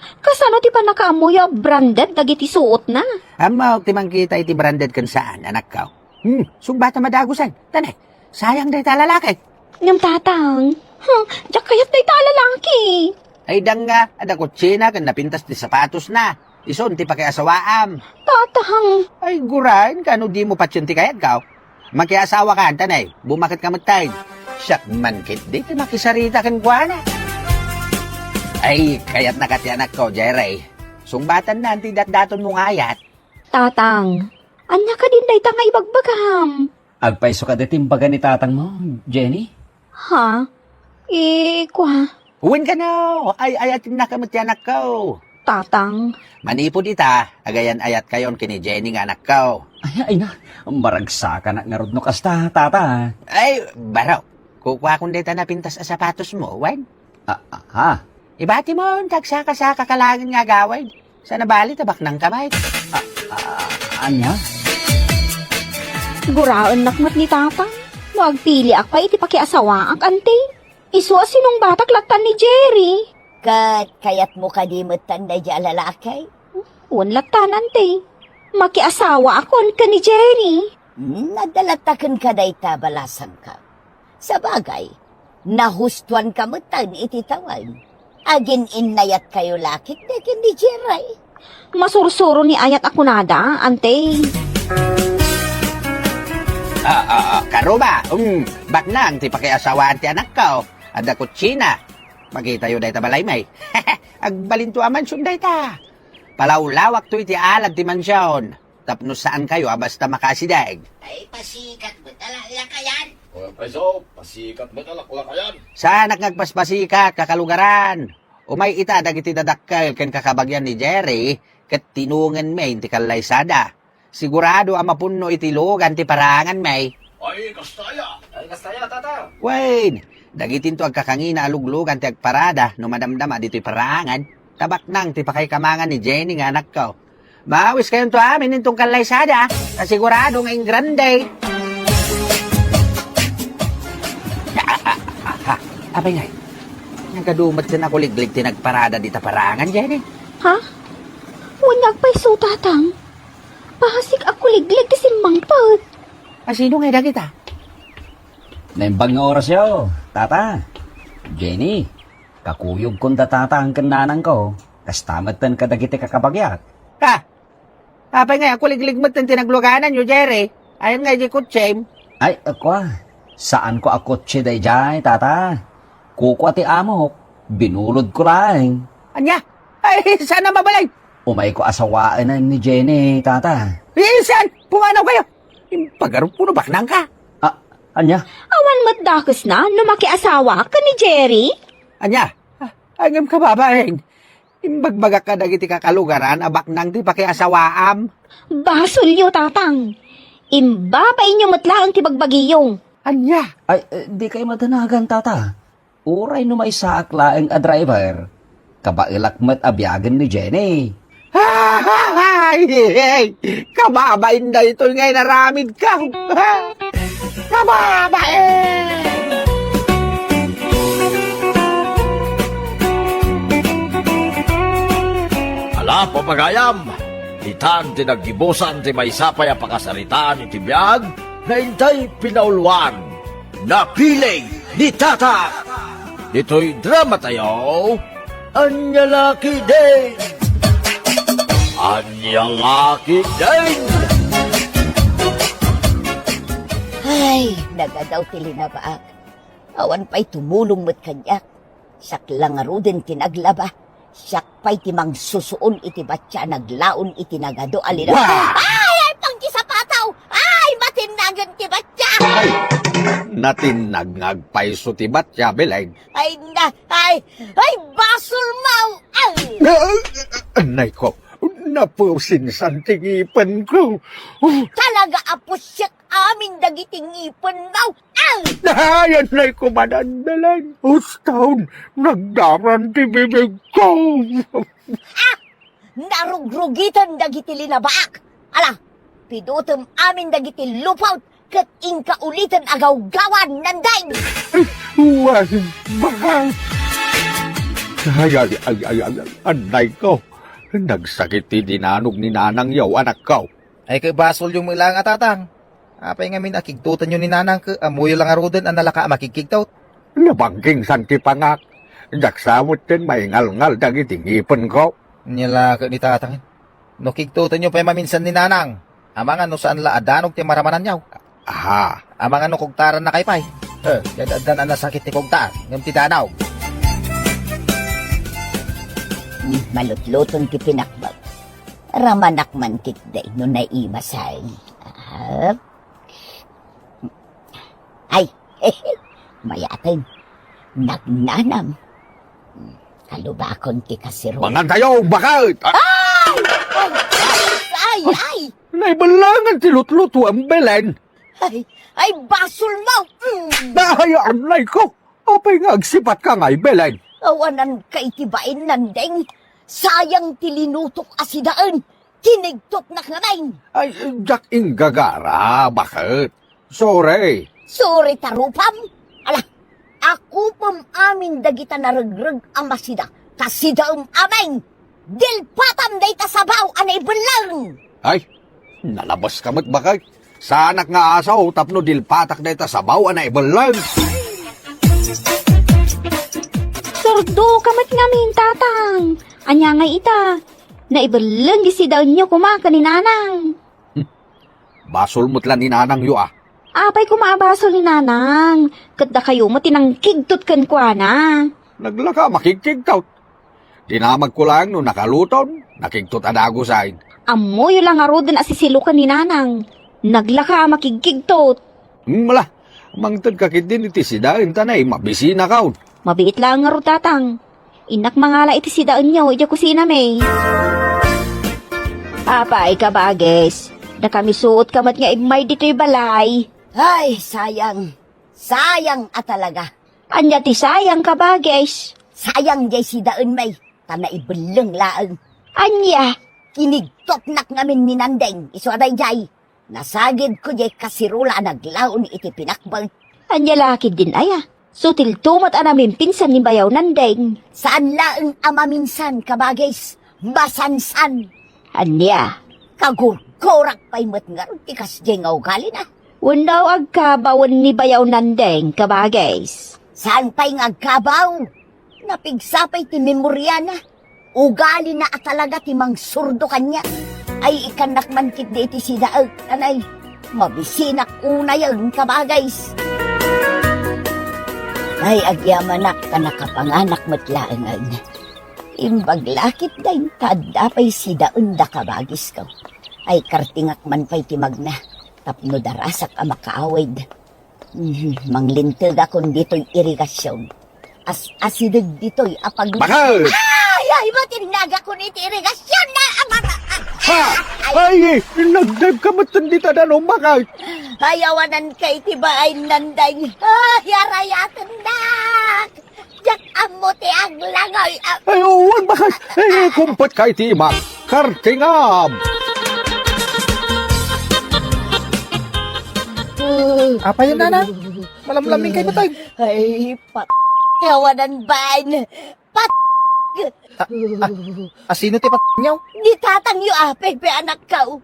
Kasano ti pannakaammoyo a branded dagiti suotna? Ammok ti mangkita iti branded ken saan, anakko. Hmm, sugbata madagusen. Tanay, sayang dayta a lalaki. Ngem tatang, hmm, diak kayat dayta a lalaki. Ay, danga, adda kotsena ken napintas ti sapatosna. Isun ti pakiasawaam. Tatang. Ay, guraen ka no dimo patien ti kayatko. Makiasawakan, tanay, bumaket ka met tayen. Siak man ketdi ti makisarita kenkuana. Ay, kayatnaka ti anakko, Jerry. Sungbatanna ti datdatonmo nga ayat. Tatang, ania kadin dayta nga ibagbagam? Agpayso kadi ti imbaga ni tatangmo, Jenny? Ha? Eh, kua? Wen kano, ay-ayatennaka met ti anakko. Tatang. Manipud ita, agayan-ayatkayon ken ni Jenny nga anakko. Ay, ay na, maragsakanak ngarud no kasta, tata. Ay, baro, kukuakon dayta napintas a sapatosmo, wen? Ah, ah, ha? Ibatimon, ti agsaka-sakaka laeng nga agawid. Saan a bali ta baknangka met. Ah, ah, ania? Guraennak met ni tatang. No agpiliak pay iti pakiasawaak, anti? Isu a sinungbatak lattan ni Jerry. Ket kayatmo kadi met tan daydiay a lalaki? Wen lattan, anti. Makiasawaakon ken ni Jerry. Nadala ta kenka dayta balasangko. Sabagay, nahustoanka metten iti tawen. Agin-innayatkayo la ketdi ken ni Jerry. Masursuro ni ayat a kunada, ante. Ah, ah, ah, Karuba, um, baknang ti pakiasawaan ti anakko. Adda kutsina. Makitayo dayta balay, may. Agbalinto a mansion dayta. Palawlawakto iti alad ti mansion. Tapno saankayo a basta makasideg. Ay, pasikat met a laklakayan. O, paiso, pasikat met a laklakayan. Saanak nga agpaspasikat, kakalugaran. Umay ita dagiti dadakkel ken kakabagian ni Jerry, ket tinongenmi ti kallaysada. Sigurado a mapunno iti lugan ti paranganmi. Ay, kasta aya. Ay, kasta aya, tata. Wen, dagitinto agkakangina a luglugan ti agparada no madamdama ditoy parangan. Ta baknang ti pakaikamangan ni Jenny nga anakko. Maawiskayonto amin inton kallaysada, ta sigurado nga ingrande. Apay ngay, nagadu met ken a kuliglig ti nagparada dita parangan, Jenny? Ha? Wen nga agpayso, tatang. Bassit a kuliglig ti simmangpet. A, sino ngay dagita? Naimbag nga orasyo, tata. Jenny, kakuyogkon da tatang ken nanangko. Kasta metten kadagiti kakabagiak. Ha? Apay ngay a kuliglig metten ti naglugananyo, Jerry? Ayan ngay di kutsem. Ay, kua. Saanko a kutse daydiay, tata. Kukua ti amok. Binulodko laeng. Ania? Ay, saan a mabalin? Umayko a sawaenen ni Jenny, tata. Eh, saan? Pumanawkayo. Impagarupko no baknangka. Ah, ania? Awan met dakesna no makiasawak ken ni Jerry? Ania? Ah, ngem kababain. Imbagbagak kadagiti kakalugaran a baknang ti pakiasawaam. Basolyo, tatang. Imbabainyo met laeng ti bagbagiyo. Ania? Ay, eh, dikay madanagan, tata. Uray no maisaak laeng a driver, kabaelak met a biagen ni Jenny. Ay, kababain daytoy nga inaramidko. Kababain! Ala, papagayam, itan ti naggibusan ti maysa pay a pakasaritaan iti biag nga intay pinauluan. Napili ni Tata. Ditoy drama tayo, Ania la ketdin? Ania la ketdin? Ay, nagadaw ti linabaak. Awan pay tumulong met kaniak. Siak la ngaruden ti naglaba. Siak pay ti mangsusuon iti batia a naglaon iti nagadu a linaw. Wah! Ay, ay, pangkisapataw! Ay, matinnagen ti batia! Ay, natinnag nga agpayso ti batia, Belen. Ay, na, ay, ay, basolmo! Ay! Anay ko, napusinsan ti ngipenko. Talaga a pusiek amin dagiti ngipenmo. Ay! Ay, anay ko manen, Belen. Uston, nagdaran ti bibigko. Ah! Narugrugiten dagiti linabaak. Ala, pidutem amin dagiti lupot ket inka uliten a gawgawan, Nandeng. Wen, baka. Ay, ay, ay, ay, ay, ay, anay ko. Nagsakit ti dinanog ni nanangyo, anakko. Ay, ket basolyo met laeng a tatang. Apay ngamin a kigtotenyo ni nanang ket ammoyo la ngaruden a nalaka a makigkigtot? Nabangkingsan ti pangak. Diak sa metten maingalngal dagiti ngipenko. Ania la ket ni tatang. No kigtotenyo pay maminsan ni nanang, amangan no saan la a danog ti maramananyo. Aha. Amangan no kugtarannakayo pay. Eh, di addan a nasakit ti kugtar, ngem ti danog. Malutluton ti pinakbak. Ramanak man ketdi no naimasen. Ah. Ay, mayaten. Nagnanam. Kalubakon ti kasirol. Mangan tayo, bakit? Ah! Ay! Ay! Ay! Ay! Naibellengan ti lutlutuan, Belen. Ay! Ay, basolmo! Mm. Ay, anay ko! Apay nga agsipatka ngay, Belen? Awananka iti bain, Nandeng. Sayang ti linutok a sidaen. Kinigtotnak ngamin. Ay, diak inggagara, bakit? Sorry. Sorry ta rupam? Ala, akupem amin dagita naregreg a masida, ta sidaem amin. Dilpatam dayta sabaw a naibelleng. Ay, nalabaska met, bakit? Saanak nga asaw tapno dilpatak dayta sabaw a naibelleng. Surdoka met ngamin, Tatang. Ania ngay ita? Naibelleng ti sidaenyo koma ken ni Nanang. Basol met la ni Nanangyo a. Apay koma a basol ni Nanang? Ket dakayo met ti nangkigtot kenkuana. Naglaka a makigkigtot. Dinamagko laeng no nakaluton, nakigtot a dagusen. Ammoyo la ngaruden a sisilokan ni Nanang. Naglaka a makigkigtot. Hmm, ala, mangtedka ketdin iti sidaen ta nay, mabisinakon. Mabiit laeng ngarud, Tatang. Innak mangala iti sidaenyo idiay kusinami. Apay, kabagis, nakamisuotka met nga immay ditoy balay. Ay, sayang. Sayang a talaga. Ania ti sayang, kabagis? Sayang diay sidaenmi, ta naibelleng laeng. Ania? Kinigtotnak ngamin ni Nandeng, isu a daydiay. Nasagidko diay kasirola a naglaon iti pinakbet. Ania la ketdin aya? Sutilto met a namimpinsan ni Bayaw Nandeng. Saan laeng a maminsan, kabagis. Masansan. Ania? Kagurgurak pay met ngarud ti kasdiay nga ugalina. Wenno agkabawen ni Bayaw Nandeng, kabagis? Saan pay nga agkabaw? Napigsa pay ti memoriana. Ugalina a talaga ti mangsurdo kaniak. Ay, ikkannak man ketdi iti sidaek, anay. Mabisinak unayen, kabagis. Ay, agyamanak ta nakapanganak met laengen. Imbag la ketdin ta adda pay sidaenda, kabagisko. Ay, kartingak man pay ti magna tapno darasak a makaawid. Mhm, manglintegakon ditoy irigasion. As-asideg ditoy a pag- Bakit? Ay, ay, matinnagakon iti irigasion na, ah, ah, ah, ah. Ha! Ay, nagdayka met dita danum, bakit? Ay, awananka iti baay, Nandeng. Ay, arayatennak. Diak ammo ti aglangoy, ah. Ay, wen, bakit? Eh, kumpet ka iti imak. Kartingam! Apay, Nanang? Malamlaming kay patay. Ay, pat-, awanan bain. Pat-, A, a, asino ti patay niya? Ni tatangyo, apay, pe, anakko.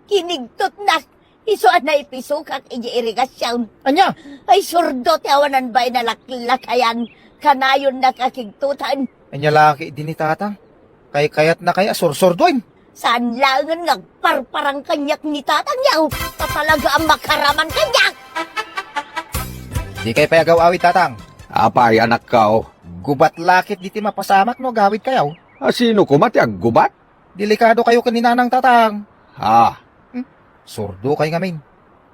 Kinigtotnak. Isu a naipisokak idiay irigasion. Ania? Ay, surdo ti awanan bain a laklakayan. Kanayonnak a kigtotan. Ania la ketdi ni tatang? Kaykayatna kaya a sursurdoen? Saan laengen nga agparparang kaniak ni tatangyo. Ta talaga a makaraman kaniak. Dikay pay agaw-awid, tatang. Apay, anakko? Gubat la ketdi ti mapasamak no agawidkayo. Asino koma ti aggubat? Delikadokayo ken ni nanang, tatang. Ha? Hmm? Surdokayo ngamin.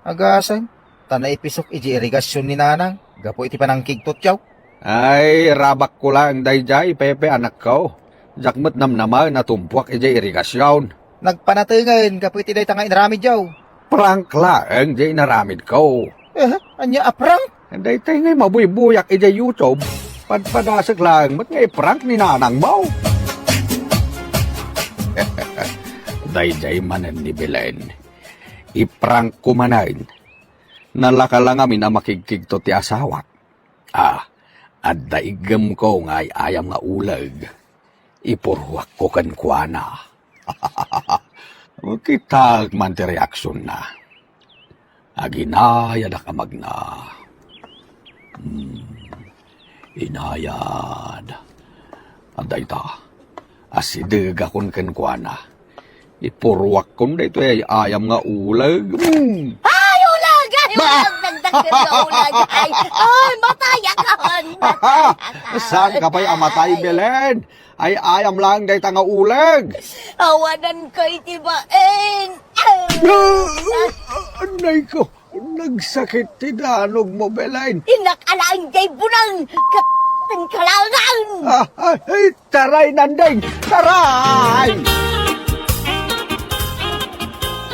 Agasem, ta naipisok idiay irigasion ni nanang gapu iti panangkigtotyo. Ay, rabakko laeng daydiay, Pepe, anakko. Diak met namnamaen a tumpuak idiay irigasion. Nagpanatengen gapu iti dayta nga inaramidyo. Prank laeng diay inaramidko. Eh, ania a prank? Daytay ngay mabuybuyak idiay YouTube. Padpadasek laeng met nga i-prank ni nanangmo. Daydiay manen ni Belen. I-prankko manen. Nalaka la ngamin a makigkigtot ti asawak. Ah, adda iggemko nga ay-ayam nga uleg. Ipurruakko kenkuana. Kitaek man ti reaksionna. Aginayadak a magna. Hmm. Inayad. Dayta, asidegakon kenkuana. Ipurruakkon daytoy ay-ayam nga uleg. Hmm. Ay, uleg! Ay, ba? Uleg! Nagdagdag nga uleg! Ay, ay, matayakon! Matayakon! Saanka pay a matay, Belen? Ay-ayam laeng dayta nga uleg. Awananko iti bain. Ah! Anayko, nagsakit ti danogmo, Belen. Innak alaen diay buneng ket ten kalangan. Ah, ah, ay, taray, Nandeng, taray!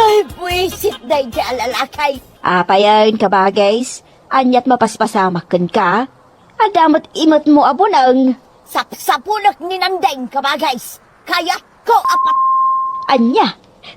Ay, buisit daydiay a lalaki. Apayen, kabagis? Aniat mapaspasamak kenka? Adda met imetmo a buneng. Sapsapunek ni Nandeng, kabagis. Kayatko a pat- Ania?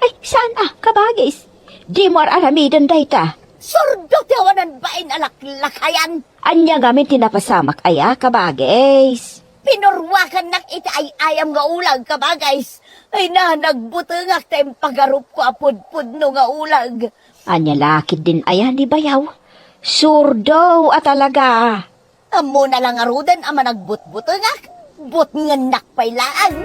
Ay, saan a, kabagis? Dimo ar-aramiden dayta. Surdo ti awanan bain a laklakayan. Ania ngamin ti napasamak aya, kabagis? Pinurruakannak iti ay-ayam nga uleg, kabagis. Ay na, nagbutengak ta impagarupko a pudpudno nga uleg. Ania la ketdin aya ni bayaw? Surdo a talaga. Ammona la ngaruden a managbutbutengak, butngennak pay laeng.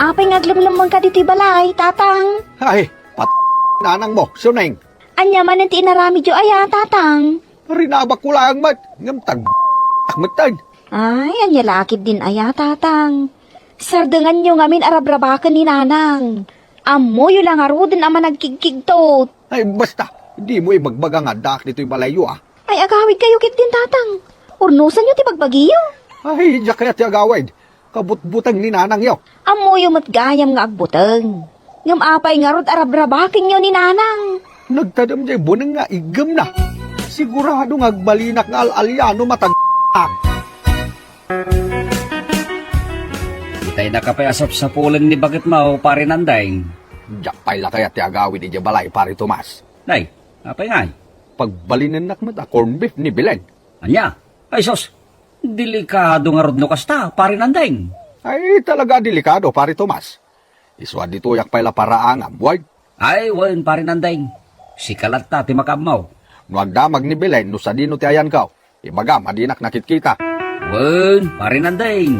Apay nga aglemlemmengka ditoy balay, Tatang? Ay, pat-, nanang mo, Suneng. Ania manen ti inaramidyo aya, Tatang? Rinabak ko laeng met, ngem tag-, ak metten. Ay, ania la ketdin aya, Tatang? Sardenganyo ngamin a rabrabaken ni Nanang. Ammoyo la ngaruden a managkigkigtot. Ay, basta, dimo ibagbaga nga addaak ditoy balayyo, a. Ay, agawidkayo ketdin, Tatang. Urnosanyo ti bagbagiyo. Ay, diak kayat ti agawid. Kabutbuteng ni nanangyo. Ammoyo met gayam nga agbuteng. Ngem apay ngarud a rabrabakenyo ni Nanang? Nagtadem jay buneng nga iggemna. Sigurado nga agbalinak nga al-alia no matag-ak. Itay na ka pay a sapsapulen ni baketmo, Pare Nandeng. Diak pay la kayat ti agawid idiay balay, Pare Tomas. Nay, apay ngay? Pagbalinennak met a corned beef ni Belen. Ania? Ay sus, delikado ngarud no kasta, Pare Nandeng. Ay, talaga delikado, Pare Tomas. Isu a ditoyak pay la paraangam, wen? Ay, wen, Pare Nandeng. Sika latta ti makaammo. No agdamag ni Belen no sadino ti ayanko, ibagam a dinak nakitkita. Wen, Pare Nandeng.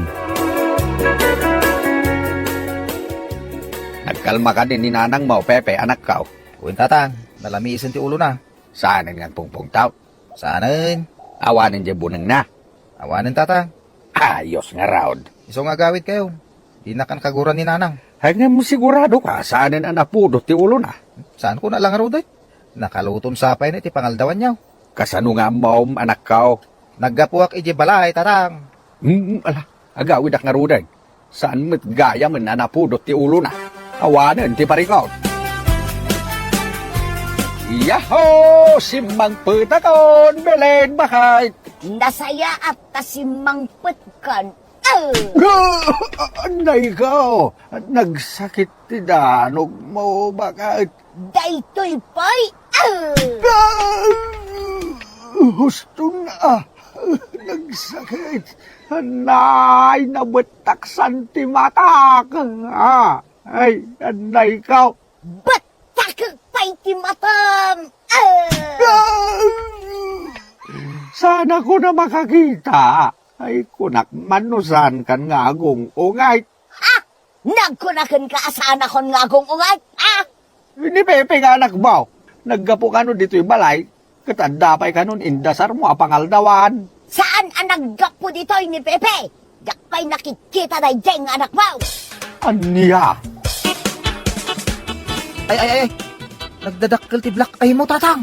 Nagkalma kadi ni nanangmo, Pepe, anakko? Wen, Tatang. Nalamiisen ti ulona. Saanen nga agpungpungtaw? Saanen. Awanen diay bunengna? Awanen, Tatang. Ayos ngarud. Isu nga agawidkayo. Dinakan kaguran ni Nanang. Ay, ngem siguradoka, saanen a napudot ti ulona? Saanko la ngaruden. Nakaluton sa pay ni ti pangaldawanyo. Kasano nga ammom, anakko? Naggapuak idiay balay, Tatang. Mm, ala, agawidak ngaruden. Saan met gayamen a napudot ti ulona. Awanen ti parikut. Yahoo! Simmangpetakon, Belen, bakit? Nasayaat ta simmangpetkan. Ah! Anay ka! Nagsakit ti danogmo, bakit? Daytoy pay, ah! Ah! Husto nga. Nagsakit. Anay, nabettaksan ti matak. Ah, ay, anay ka. Bettakek pay ti matam. Ah! Ah! Saan ako na makakita? Ay, kunak man no saan kan nga agung-ungay. Ha? Nagkunakenka a saanakon nga agung-ungay? Ha? Ni Pepe nga anakmo. Naggapu kano ditoy balay, ket adda pay kanon indasarmo a pangaldawan. Saan a naggapu ditoy ni Pepe? Diak pay nakitkita daydiay nga anakmo. Ania? Ay, ay, ay, ay. Nagdadakkel ti black eye mo, Tatang.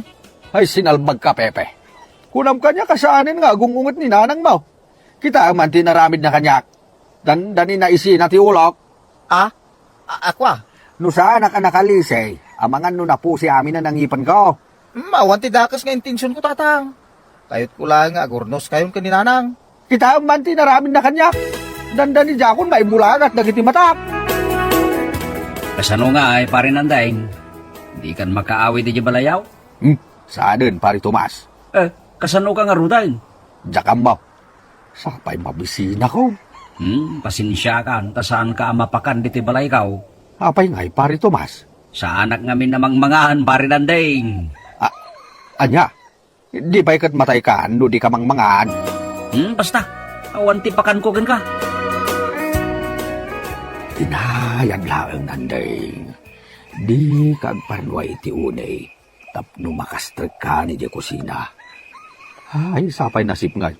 Ay, sinalbagka, Pepe. Kunam kaniak a saanen nga agung-unget ni nanangmo. Kitaem man ti inaramidna kaniak. Dandani na isina ti ulok. Ah? A-, ako a? No saanak a nakalisi, amangan no napusi amin a nangipenko. Hmm, awan ti dakes nga intensionko, Tatang. Kayatko laeng nga agurnoskayon ken ni Nanang. Kitaem man ti inaramidna kaniak. Dandani diakon maimbulagat dagiti matak. Kasano ngay, Pare Nandeng? Dikan makaawid idiay balayaw? Hmm, saanen, Pare Tomas. Eh, kasano ka ngaruden? Diak ammo. Sapay mabisinako. Hmm, pasensiakan ta saanka a mapakan ditoy balayko. Apay ngay, Pare Tomas? Saanak ngamin a mangmangan, Pare Nandeng. A-, ania? Di pay ket mataykan no dika mangmangan. Hmm, basta. Awan ti pakanko kenka. Inayad laeng, Nandeng. Dika agparnuay iti uneg tapno makastrekkan idiay kusina. Ay, sapay nasipnget.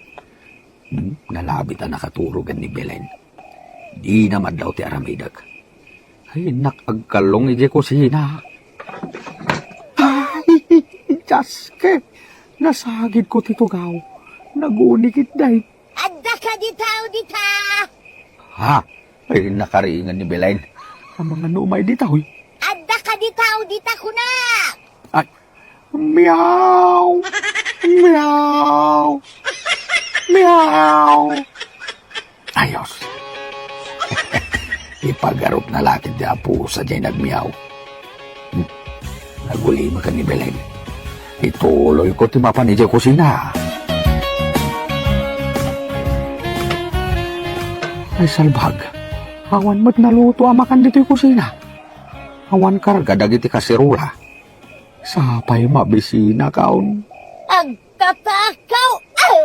Hmm, nalabit a nakaturogen ni Belen. Dina madlaw ti aramidek. Ay, innak agkallong idiay kusina. Ay, Dios ko! Nasagidko ti tugaw. Naguni ketdi. Adda kadi tao dita? Ha? Ay, nakariingan ni Belen. Amangan no umay ditoy. Adda kadi tao dita, kuna? Ay, meow! Meow! Meow! Ayos. Ipagarupna laeng ti apo sadiay nagmeow. Hmm. Nagulimek ni Belen. Ituloyko ti mapan idiay kusina. Ay, salbag. Awan met naluto a makan ditoy kusina. Awan karga dagiti kaserola. Sapay mabisinakon. Agtatakaw! Ah!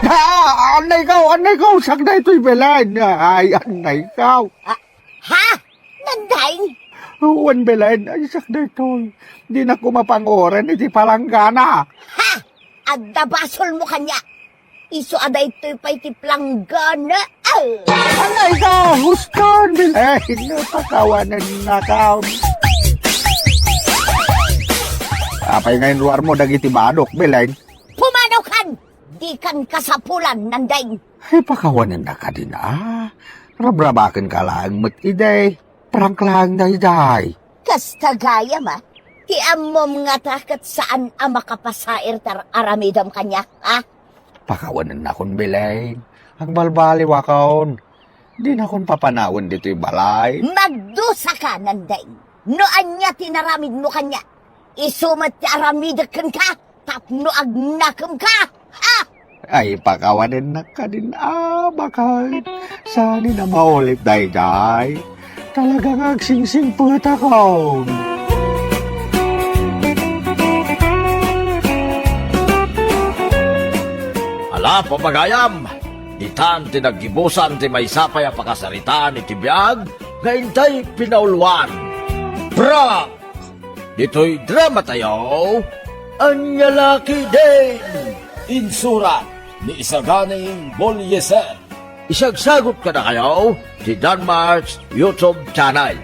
Ah, annaykaw, annaykaw, siak daytoy, Belen. Ay, annaykaw. Ah, ha? Nandaing? Wen, Belen, ay, siak daytoy. Dinak koma panguren iti palanggana. Ha? Adda basolmo kaniak. Isu a daytoy pay ti planggana. Ah! Annaykaw, huston, Belen. Pakawanennakon. Apay nga inruarmo dagiti badok, Belen? Pumanokan! Dikan kasapulan, Nandaing. Ay, pakawanennak kadin, a. Rabrabakenka laeng met idi. Prank laeng daydiay. Kasta gayam, a. Ti ammom ngata ket saan a makapasair ti ar-aramidem kaniak, a. Pakawanennakon, Belen. Agbalbaliwakon. Dinakon papanawen ditoy balay. Magdusaka, Nandaing. No ania ti inaramidmo kaniak, isu met ti aramidek kenka tapno agnakemka. Ha? Ay, pakawanennak kadin, a, baket. Saan a maulit daydiay. Talaga nga agsingsingpetakon. Ala, papagayam! Ditan ti naggibusan ti maysa pay a pakasaritaan iti biag nga intay pinauluan. Prank! Ditoy dramatayo, Ania La Ketdin! Insurat ni Isaganing Bolieser. Isagsagut kadakayo ti Danmark's YouTube channel.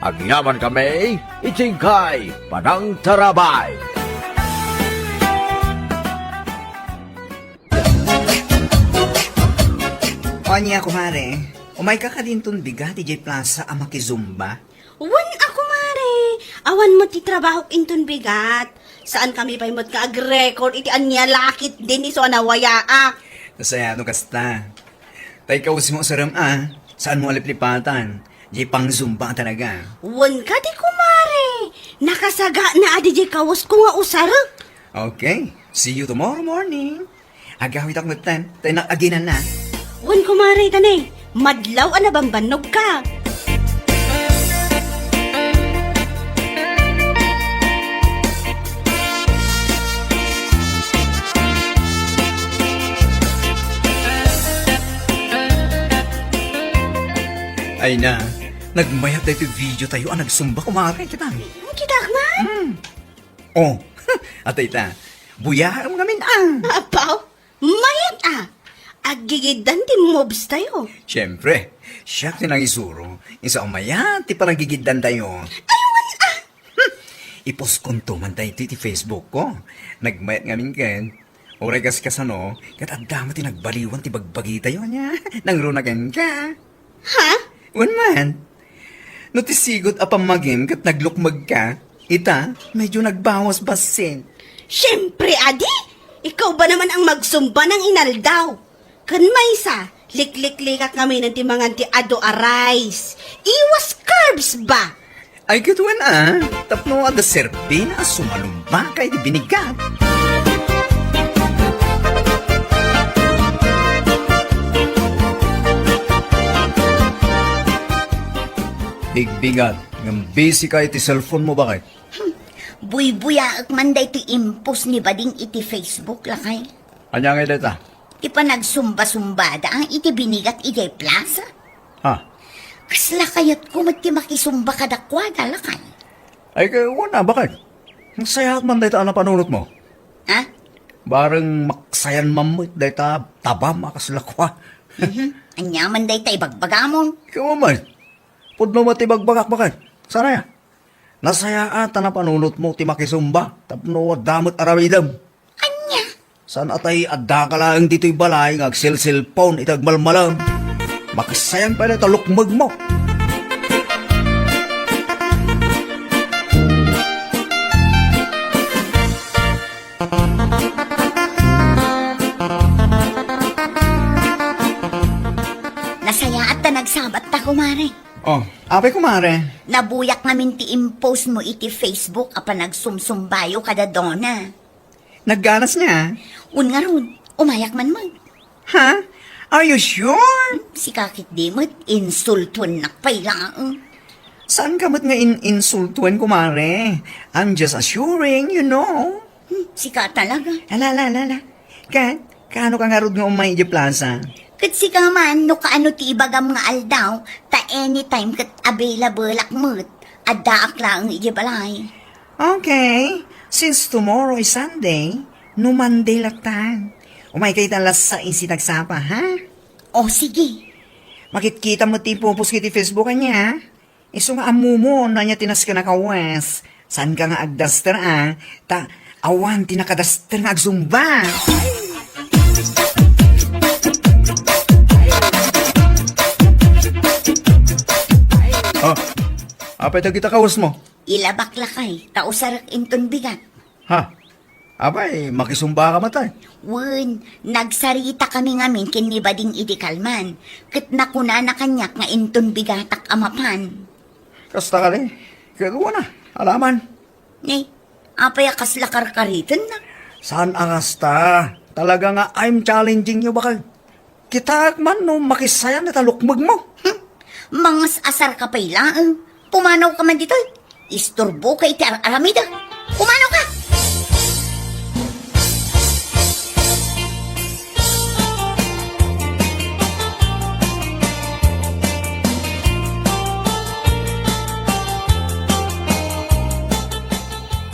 Agyamankami iti inkay panangtarabay. Ania, kumare, umayka kadi inton bigat idiay plaza a makizumba? Wen a, kumare, awan met ti trabahok inton bigat. Saankami pay met nga ag-record iti Ania La Ketdin isu a nawayaak. Nasayaat no kasta. Tay kawesmo usarem a, saanmo a liplipatan. Diay pangzumba a talaga. Wen kadi, kumare, nakasagana a diay kawesko nga usarek. Okay, see you tomorrow morning. Agawitak metten, tay nakaginana. Wen, kumare, tani, madlaw a nabambannogka. Ay na, nagmayat daytoy video tayo a nagsumba, kumare, kita. Kita, man? Hmm. Oh, atay ta. Buyaem ngamin, a. Apaw, mayat, a. Aggigiddan ti moves tayo. Siyempre, siak ti nangisuro. Isu a mayat ti panagigiddan tayo. Ay, wen, a. Hmm. Ipostkonto man daytoy ti Facebook ko. Nagmayat ngamin ken. Uray kas kasano, ket adda met ti nagbaliwan ti bagbagi tayo, ania? Nangruna kenka. Ha? Wen man. No ti sigud a pammagim ket naglukmegka, ita, medyo nagbawas bassit. Siyempre, adi! Ikaw ba naman ang magsumba ng inaldaw? Ken maysa, likliklikak ngamin ti mangan ti adu a rice. Iwas carbs ba? Ay, ket wen a, tapno adda serbina a sumalumba ka iti binigat. Bigbigat, ngem busy ka iti cellphone mo, baket? Hmm, buybuyaek man daytoy impost ni Bading iti Facebook, lakay. Ania ngay dayta? Ti panagsumba-sumbada iti binigat idiay plaza. Ha? Kasla kayatko met ti makisumba kadakuada, lakay. Ay, kay, wen a, baket? Nasayaat man dayta a napanunotmo. Ha? Bareng maksayan man met dayta tabam a kasla kua. Mhm. Ania man dayta ibagbagamon? Ikaw man. Pudno met ti ibagbagak, baket. Saan aya? Nasayaat a napanunotmo ti makisumba tapno adda met aramidem. Ania? Saan a tay addaka laeng ditoy balay nga agselselpon iti agmalmalem? Maksayan pay dayta lukmegmo. Nasayaat ta nagsabatta, kumare. Oh, apay, kumare? Nabuyak ngamin ti impost mo iti Facebook a panagsumsumbayo kada Dona. Nagganas nga? Wen ngarud, umayak man met. Ha? Are you sure? Sika ketdi met, insultuennak pay laeng. Saan ka met nga in-insultuen, kumare? I'm just assuring, you know. Hmm, sika talaga. Ala, ala, ala, ala. Ket, kaano ka ngarud nga umay idiay plaza? Ket sika man, no kaano ti ibagam nga aldaw, ta anytime ket available ak met. Addaak laeng idiay balay. Okay. Since tomorrow is Sunday, no Monday latta. Umay ka ita alas sais iti agsapa, ha? O, sige. Makitkitam met ti ipupos iti Facebook, ania? Isu nga ammom no ania ti nasken a kawes. Saan ka nga agdaster, a? Ta awan ti nakadaster nga agzumba. Ah, apay dagita kawesmo? Ilabak lakay, ta usarek inton bigat. Ha? Apay, makisumba ka met, ay? Wen, nagsarita kami ngamin ken ni Bading idi kalman, ket nakunana kaniak nga inton bigatak a mapan. Kasta kadi, ket wana, alaman. Ni, apay a kasla karkaritenna? Saan a kasta? Talaga nga I'm challenging you, bakal. Kitaek man no makisayan dayta lukmegmo. Hmm. Mangas-asar ka pay laeng. Pumanaw ka man ditoy. Isturbo ka iti ar-aramidek. Pumanaw ka!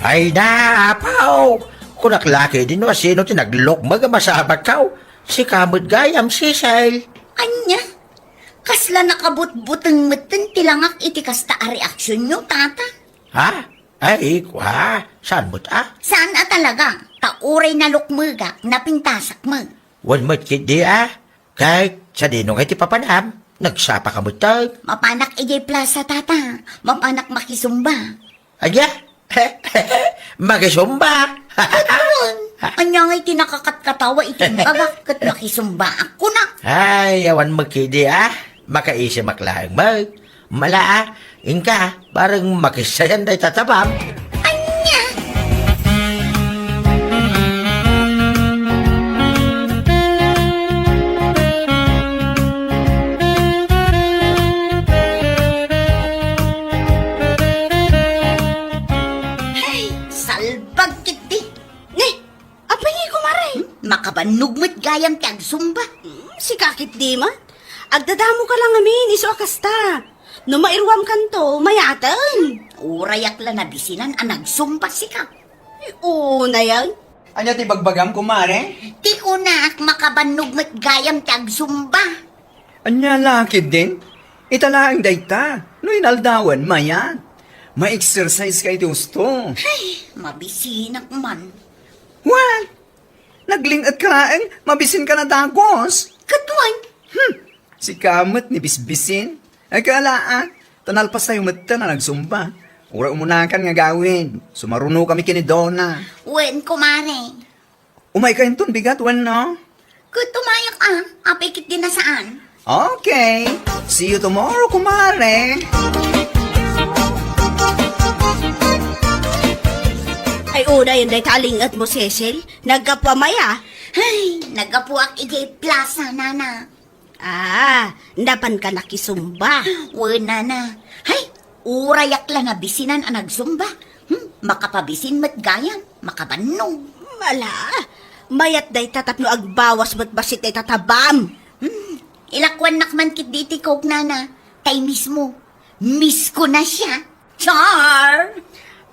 Ay na, apaw! Kunak laki din no asino ti naglukmeg a masabatkaw. Sika met gayam, Cecil. Ania? Kasla nakabutbuteng metten ti langak iti kasta a reaksionyo, tata? Ha? Ay, kua, saan met a? Saan a talaga? Ta uray nalukmegak, napintasak met. Wen met ketdi a. Ket sadino nga iti papanam? Nagsapa ka metten. Mapanak idiay plaza, tata. Mapanak makisumba. Ania? Makisumba? Ket wen, ania ngay ti nakakatkatawa iti imbagak ket makisumbaak kuna? Ay, awan met ketdi a. Makaisimak laeng met. Mala a, inka, bareng makisayan dayta tabam. Ania? Ay, salbag ketdi. Ni, apay, kumare? Hmm? Makabannog met gayam ti agsumba. Hmm, sika ketdi met. Agdadamo ka la ngamin, isu a kasta. No mairuam kanto, mayaten. Urayak la nabisinan a nagsumba sika. Ay, oo na yan. Ania ti bagbagam, kumare? Ti kunak, makabannog met gayam ti agsumba. Ania la ketdin? Ita laeng dayta. No inaldawen, mayat. Ma-exercise ka iti husto. Ay, mabisinak man. Wen, nagling-et ka laeng, mabisin ka na dagus. Ket wen? Hmm, sika met ni bisbisin. Ay, kaala, a. Ta nalpas tayo metten a nagsumba. Uray umunakan nga gawid. Sumaruno kami ken ni Dona. Wen, kumare. Umay ka inton bigat, wenno? Ket umayak a, apay ketdi a saan. Okay. See you tomorrow, kumare. Ay, unayen dayta a ling-etmo, Cecil. Naggapu a maya. Ay, naggapuak idiay plaza, nana. Ah, napan ka nakisumba. Wen, nana. Hay, urayak la nabisinan a nagsumba. Hmm, makapabisin met gayam, makabannog. Ala, mayat dayta tapno agbawas met bassit dayta tabam. Hmm, ilakuannak man ketdi iti Coke, nana. Tay mismo. Miss ko na siya. Char!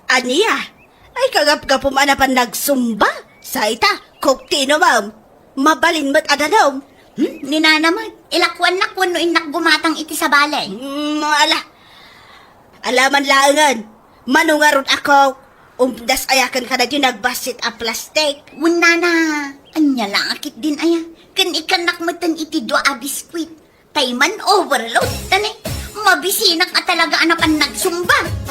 Ania? Ay, kagapgapum a napan nagsumba? Sa ita, Coke ti inumem. Mabalin met a danum. Hmm? Ni nana met, ilakuannak wenno innak gumatang iti sabali. Hmm, ala. Alaman laengen. Mano ngarud a Coke? Umdas aya kenka dagiti nagbassit a plastik? Wen, nana, ania la a ketdin aya? Ken ikkannak metten iti dua a biskuit. Tay man overload, tani. Mabisinak a talaga a napan nagsumba.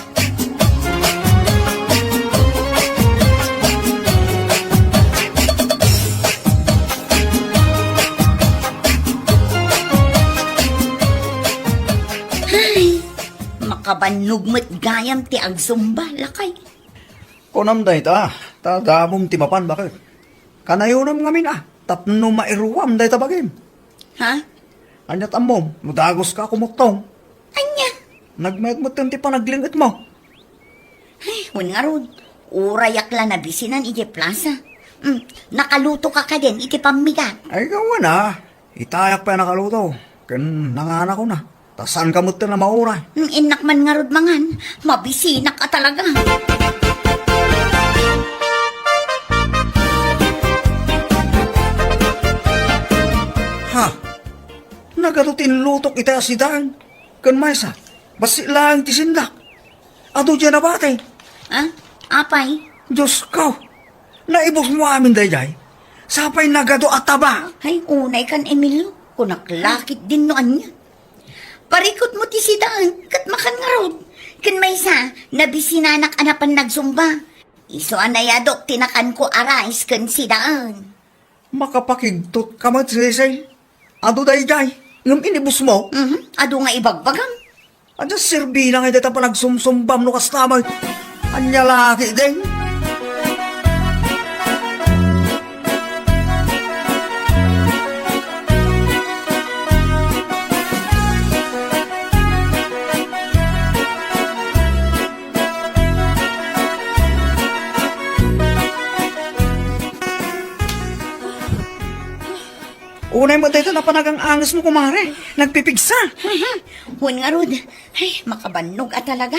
Ay, makabannog met gayam ti agsumba, lakay. Kunam dayta, ta damom ti mapan, baket. Kanayonam ngamin a, tapno mairuam dayta bagim. Ha? Ania ti ammom, no dagus ka a kumuttong? Ania? Nagmayat met ti panagleng-etmo. Ay, wen ngarud, urayak la nabisinan idiay plaza. Hmm, nakaluto ka kadin iti pammigat? Ay, gawen a. Itayak pay a nakaluto. Ken nanganakon a. Ta saan ka met a mauray? Hmm, innak man ngarud mangan. Mabisinak a talaga. Ha? Nagadu ti inlutok ita a sidaen. Ken maysa, bassit laeng ti sindak. Adu diay nabati. Ah, apay? Diosko, naibusmo amin daydiay. Sapay nagadu a taba. Ay, unay kan Emilio. Kunak la ketdin no ania. Parikutmo ti sidaen, ket makan ngarud. Ken maysa, nabisinanak a napan nagsumba. Isu a nayadok ti nakanko a rice ken sidaen. Makapakigtot ka met, Cecil. Adu daydiay, ngem inibusmo? Mhm, adu nga ibagbagam. Adda serbina nga dayta panagsumsumbam no kasta met. Ania la ketdin? Unay met dayta napanagang-angesmo, kumare. Nagpipigsa. Wen ngarud. Ay, makabannog a talaga.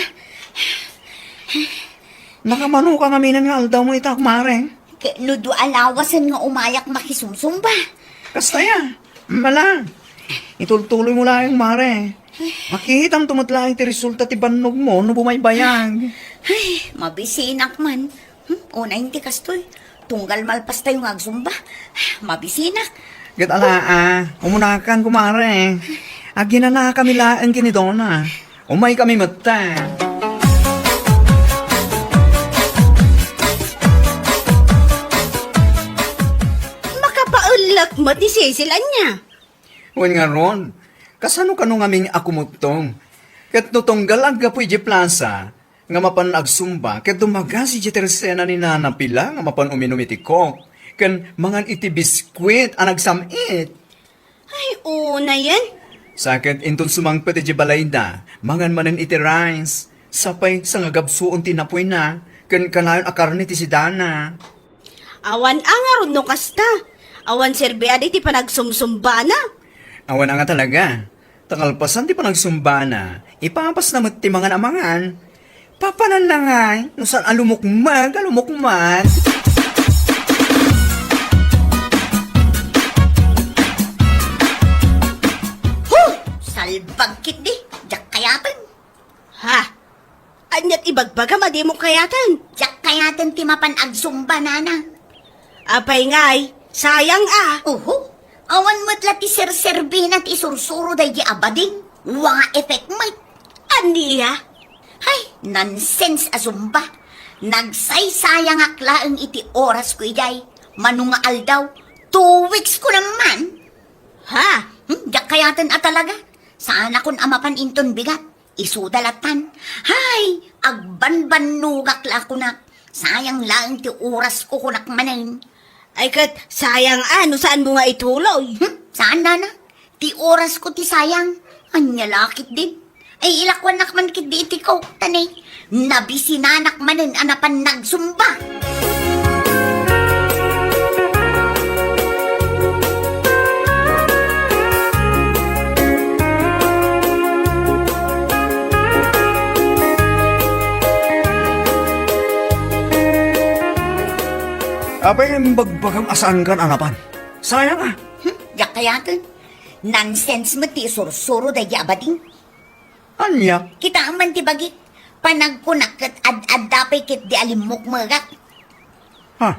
Nakamano ka ngamin nga aldawmo ita, kumare? Ket no dua a lawasen nga umayak makisumsumba. Kasta ya. Mala. Itultuloymo laeng, mare. Makitamto met laeng ti resulta ti bannogmo no bumaybayag. Ay, mabisinak man. Hmm, unay ti kastoy. Tunggal malpastayo nga agsumba. Mabisinak. Ket ala, a, umunakan, kumare. Aginanakami laeng ken ni Dona. Umaykami met ta. Makapaellek met ni Cecil ania? Wen ngarud, kasano kano ngamin a kumuttong? Ket no tunggal aggapu idiay plaza, nga mapan agsumba, ket dumagas idiay tersena ni Nana Pilar nga mapan uminum iti Coke, ken mangan iti biskuit a nagsam-it. Ay, unayen. Sa ket inton sumangpet idiay balayda, mangan manen iti rice, sapay sangagabsuon ti napuyna, ken kanayon a karne ti sidana. Awan a ngarud no kasta. Awan serbi a di ti panagsumsumbana. Awan a nga talaga. Ta kalpasan ti panagsumbana, ipapasna met ti mangan a mangan. Papananna ngay, no saan a lumukmeg a lumukmeg. Huh! Salbag ketdi, diak kayaten. Ha? Ania ti ibagbagam a dimo kayaten? Diak kayaten ti mapan agsumba, Nana. Apay ngay, sayang a. Uhu, awan met la ti serserbina ti isursuro daydi a bading. Wa nga effect met. Ania? Hay, nonsense a zumba. Nagsaysayangak laeng iti orasko idiay. Mano nga aldaw, two weeks ko naman. Ha? Hmm, diak kayaten a talaga. Saanakon a mapan inton bigat. Isuda latan. Hay, agbanbannogak la kunak. Sayang laeng ti orasko kunak manen. Ay ket, sayang a, no saanmo nga ituloy. Hmm, saan, Nana? Ti orasko ti sayang. Ania la ketdin? Ay, ilakuanak man ketdi iti Coke, ta ne, nabisinanak manen a napan nagsumba. Apay nga imbagbagam a saankan a napan? Sayang a. Hmm, diak kayaten. Nonsense met ti isursuro daydi a bading. Ania? Kitaem man ti bagik. Panagkunak ket ad-adda pay ketdi a limmukmegak. Ha?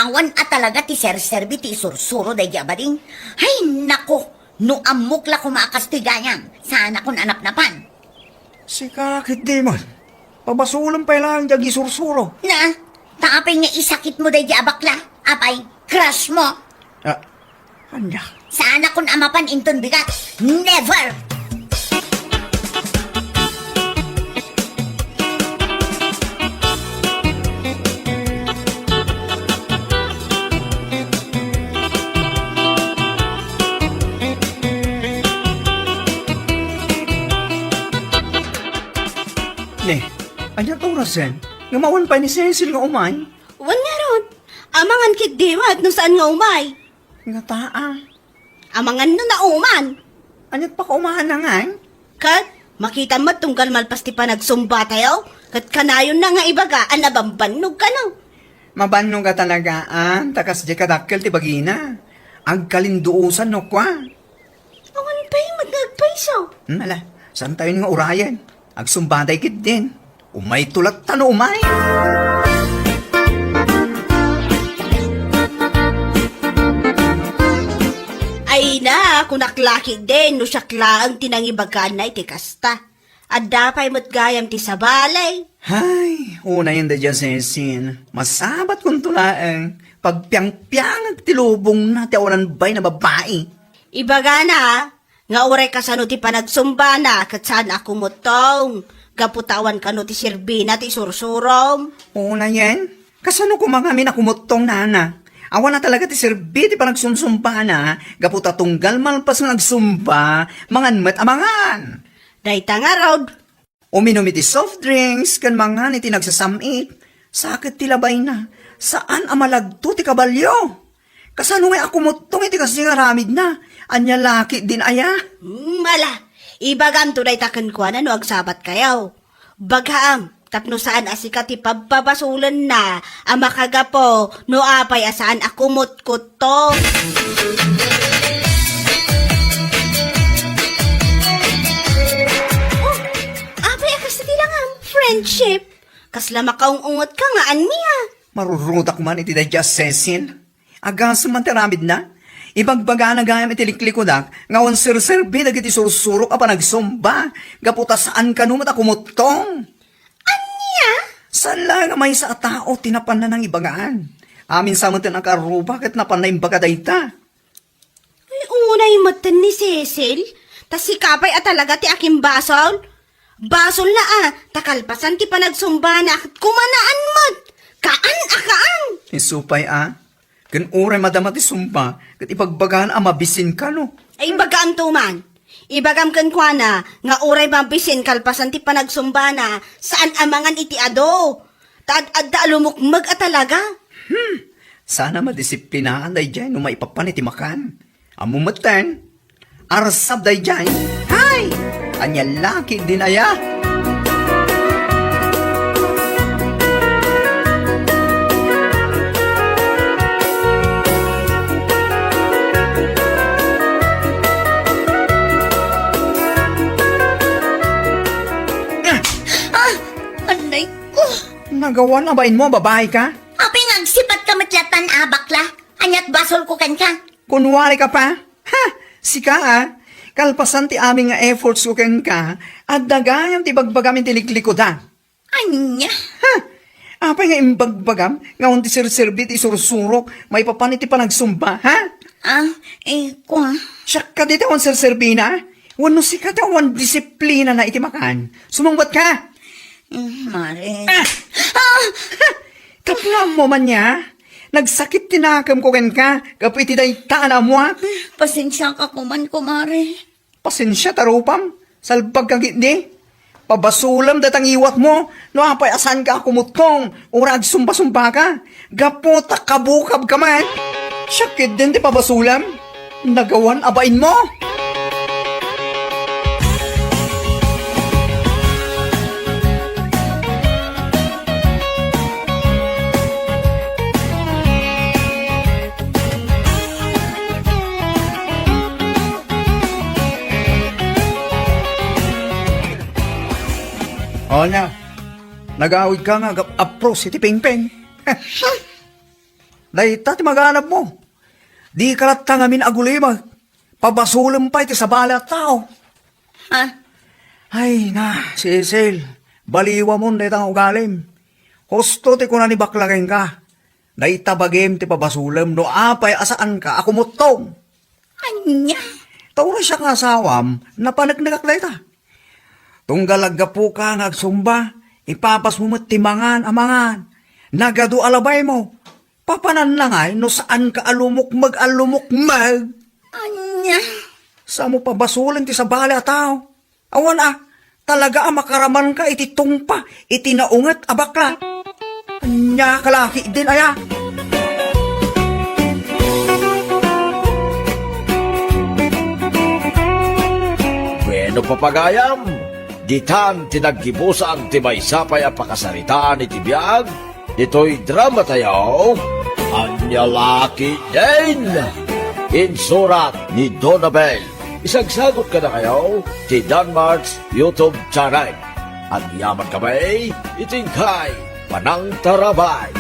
Awan a talaga ti serserbi ti isursuro daydi a bading. Hay, nako! No ammok la koma a kastoy gayam, saanakon a napnapan. Sika ketdi man. Pabasolem pay laeng ti agisursuro. Na, ta apay nga isakitmo daydi a bakla? Apay, crush mo? Ah, ania? Saanakon a mapan inton bigat. Never! Sen, nga mawan pay ni Cecil nga umay? Wen ngarud, amangan ketdi met no saan nga umay. Nga taa. Amangan no nauman. Aniat pakaumaanna ngay? Ket, makita met tunggal malpas ti panagsumba tayo, ket kanayon na nga ibaga a nabambannog kano. Mabannog a talagaan, ta kasdi kadakkel ti bagina. Agkalinduosan no kua. Awan pay met nga agpayso. Hmm, ala, saan tayo nga urayen? Agsumbaday ketdin. Umayto latta no umay. Ay na, kunak la ketdin, no siak laeng ti nangibaganna iti kasta. Adda pay met gayam ti sabali. Hay, unayen daydiay Cecil. Masabatkonto laeng. Pagpiangpiangek ti lubongna ti awanan bain a babai. Ibagana, nga uray kasano ti panagsumbana ket saan a kumuttong, gapu ta awan kano ti serbina ti isursurom. Unayen, kasano koma ngamin a kumuttong, nana? Awan a talaga ti serbi ti panagsumbana, gapu ta tunggal malpas nga agsumba, mangan met a mangan. Dayta ngarud. Uminum iti soft drinks ken mangan iti nagsasam-it. Saket ti labayna. Saan a malagto ti kabalio. Kasano nga a kumuttong iti kasdi nga aramidna? Ania la ketdin aya? Hmm, ala, ibagamto dayta kenkuana no agsabatkayo. Bagaam, tapno saan a sika ti pabpabasolenna a makagapu no apay a saan a kumutkutto. Oh, apay a kasta ti langam, friendship? Kasla makaung-ungot ka nga anmi a. Marurudak man iti daydiay a Cecil. Agasem man ti aramidna. Ibagbagana gayam iti liklikudak nga awan serserbi dagiti sursurok a panagsumba gapu ta saan kano met a kumuttong. Ania? Saan laeng a maysa a tao ti napanna nangibagaan. Amin sa met ti nakaruba ket napanna imbaga dayta. Ay, unay metten ni Cecil. Ta sika pay a talaga ti akimbasol. Basolna a, ta kalpasan ti panagsumbana ket kumanaan met. Kaan a kaan. Isu pay a, ken uray madama ti sumba, ket ibagbagana a mabisin kano. Ay, ibagaamto man. Ibagam kenkuana nga uray mabisin kalpasan ti panagsumbana, saan a mangan iti adu. Ta ad-adda a lumukmeg a talaga. Hmm. Saan a madisiplinaan daydiay no maipapan iti makan. Ammo metten, arsab daydiay. Hay! Ania la ketdin aya? Ah! Ah! Anay ko! Nagawan a bainmo a babai ka? Apay nga agsipat ka met latta a bakla? Ania't basolko kenka? Kunwari ka pa? Ha! Sika a! Kalpasan ti amin nga efforts ko kenka, adda gayam ti bagbagam iti liklikuda. Ania? Ha! Apay nga imbagbagam nga awan ti serserbi ti isursurok maipapan iti panagsumba, ha? Ah, eh, kua. Siak kadi ti awan serserbina? Wenno sika ti awan disiplinana iti makan? Sumungbat ka! Mm, Mare. Ah! Ah! Ha! Tapno ammo man nia, nagsakit ti nakemko kenka gapu iti dayta a naammoak. Pasensiaka koman, kumare. Pasensia ta rupam, salbag ka ketdi. Pabasolem dayta ngiwatmo no apay a saanka a kumuttong, uray agsumba-sumbaka. Gapu ta kabukabka man. Siak ketdin ti pabasolem. Nagawan a bainmo. O nia, nagawidka nga agap-apros iti pingping. Dayta ti maganabmo. Dika latta ngamin agulimek. Pabasolem pay ti sabali a tao. Ha? Ay na, Cecil, baliwamon dayta nga ugalim. Husto ti kuna ni bakla kenka, dayta bagim ti pabasolem no apay a saanka a kumuttong. Ania? Ta uray siak nga asawam, napaneknekak dayta. Tunggal aggapuka nga agsumba, ipapasmo met ti mangan a mangan. Nagadu a labaymo. Papananna ngay no saanka a lumukmeg a lumukmeg. Ania? Samo pabasolen ti sabali a tao. Awan a, Talaga a makaramanka iti tungpa iti naunget a bakla. Ania ka la ketdin aya? Bueno, papagayam, ditan ti naggibusan ti maysa pay a pakasaritaan iti biag ditoy drama tayo, Ania la ketdin? Insurat ni Donabel. Isagsagot kadakayo ti Danmar's YouTube channel. Agyaman kami iti inkay panangtarabay.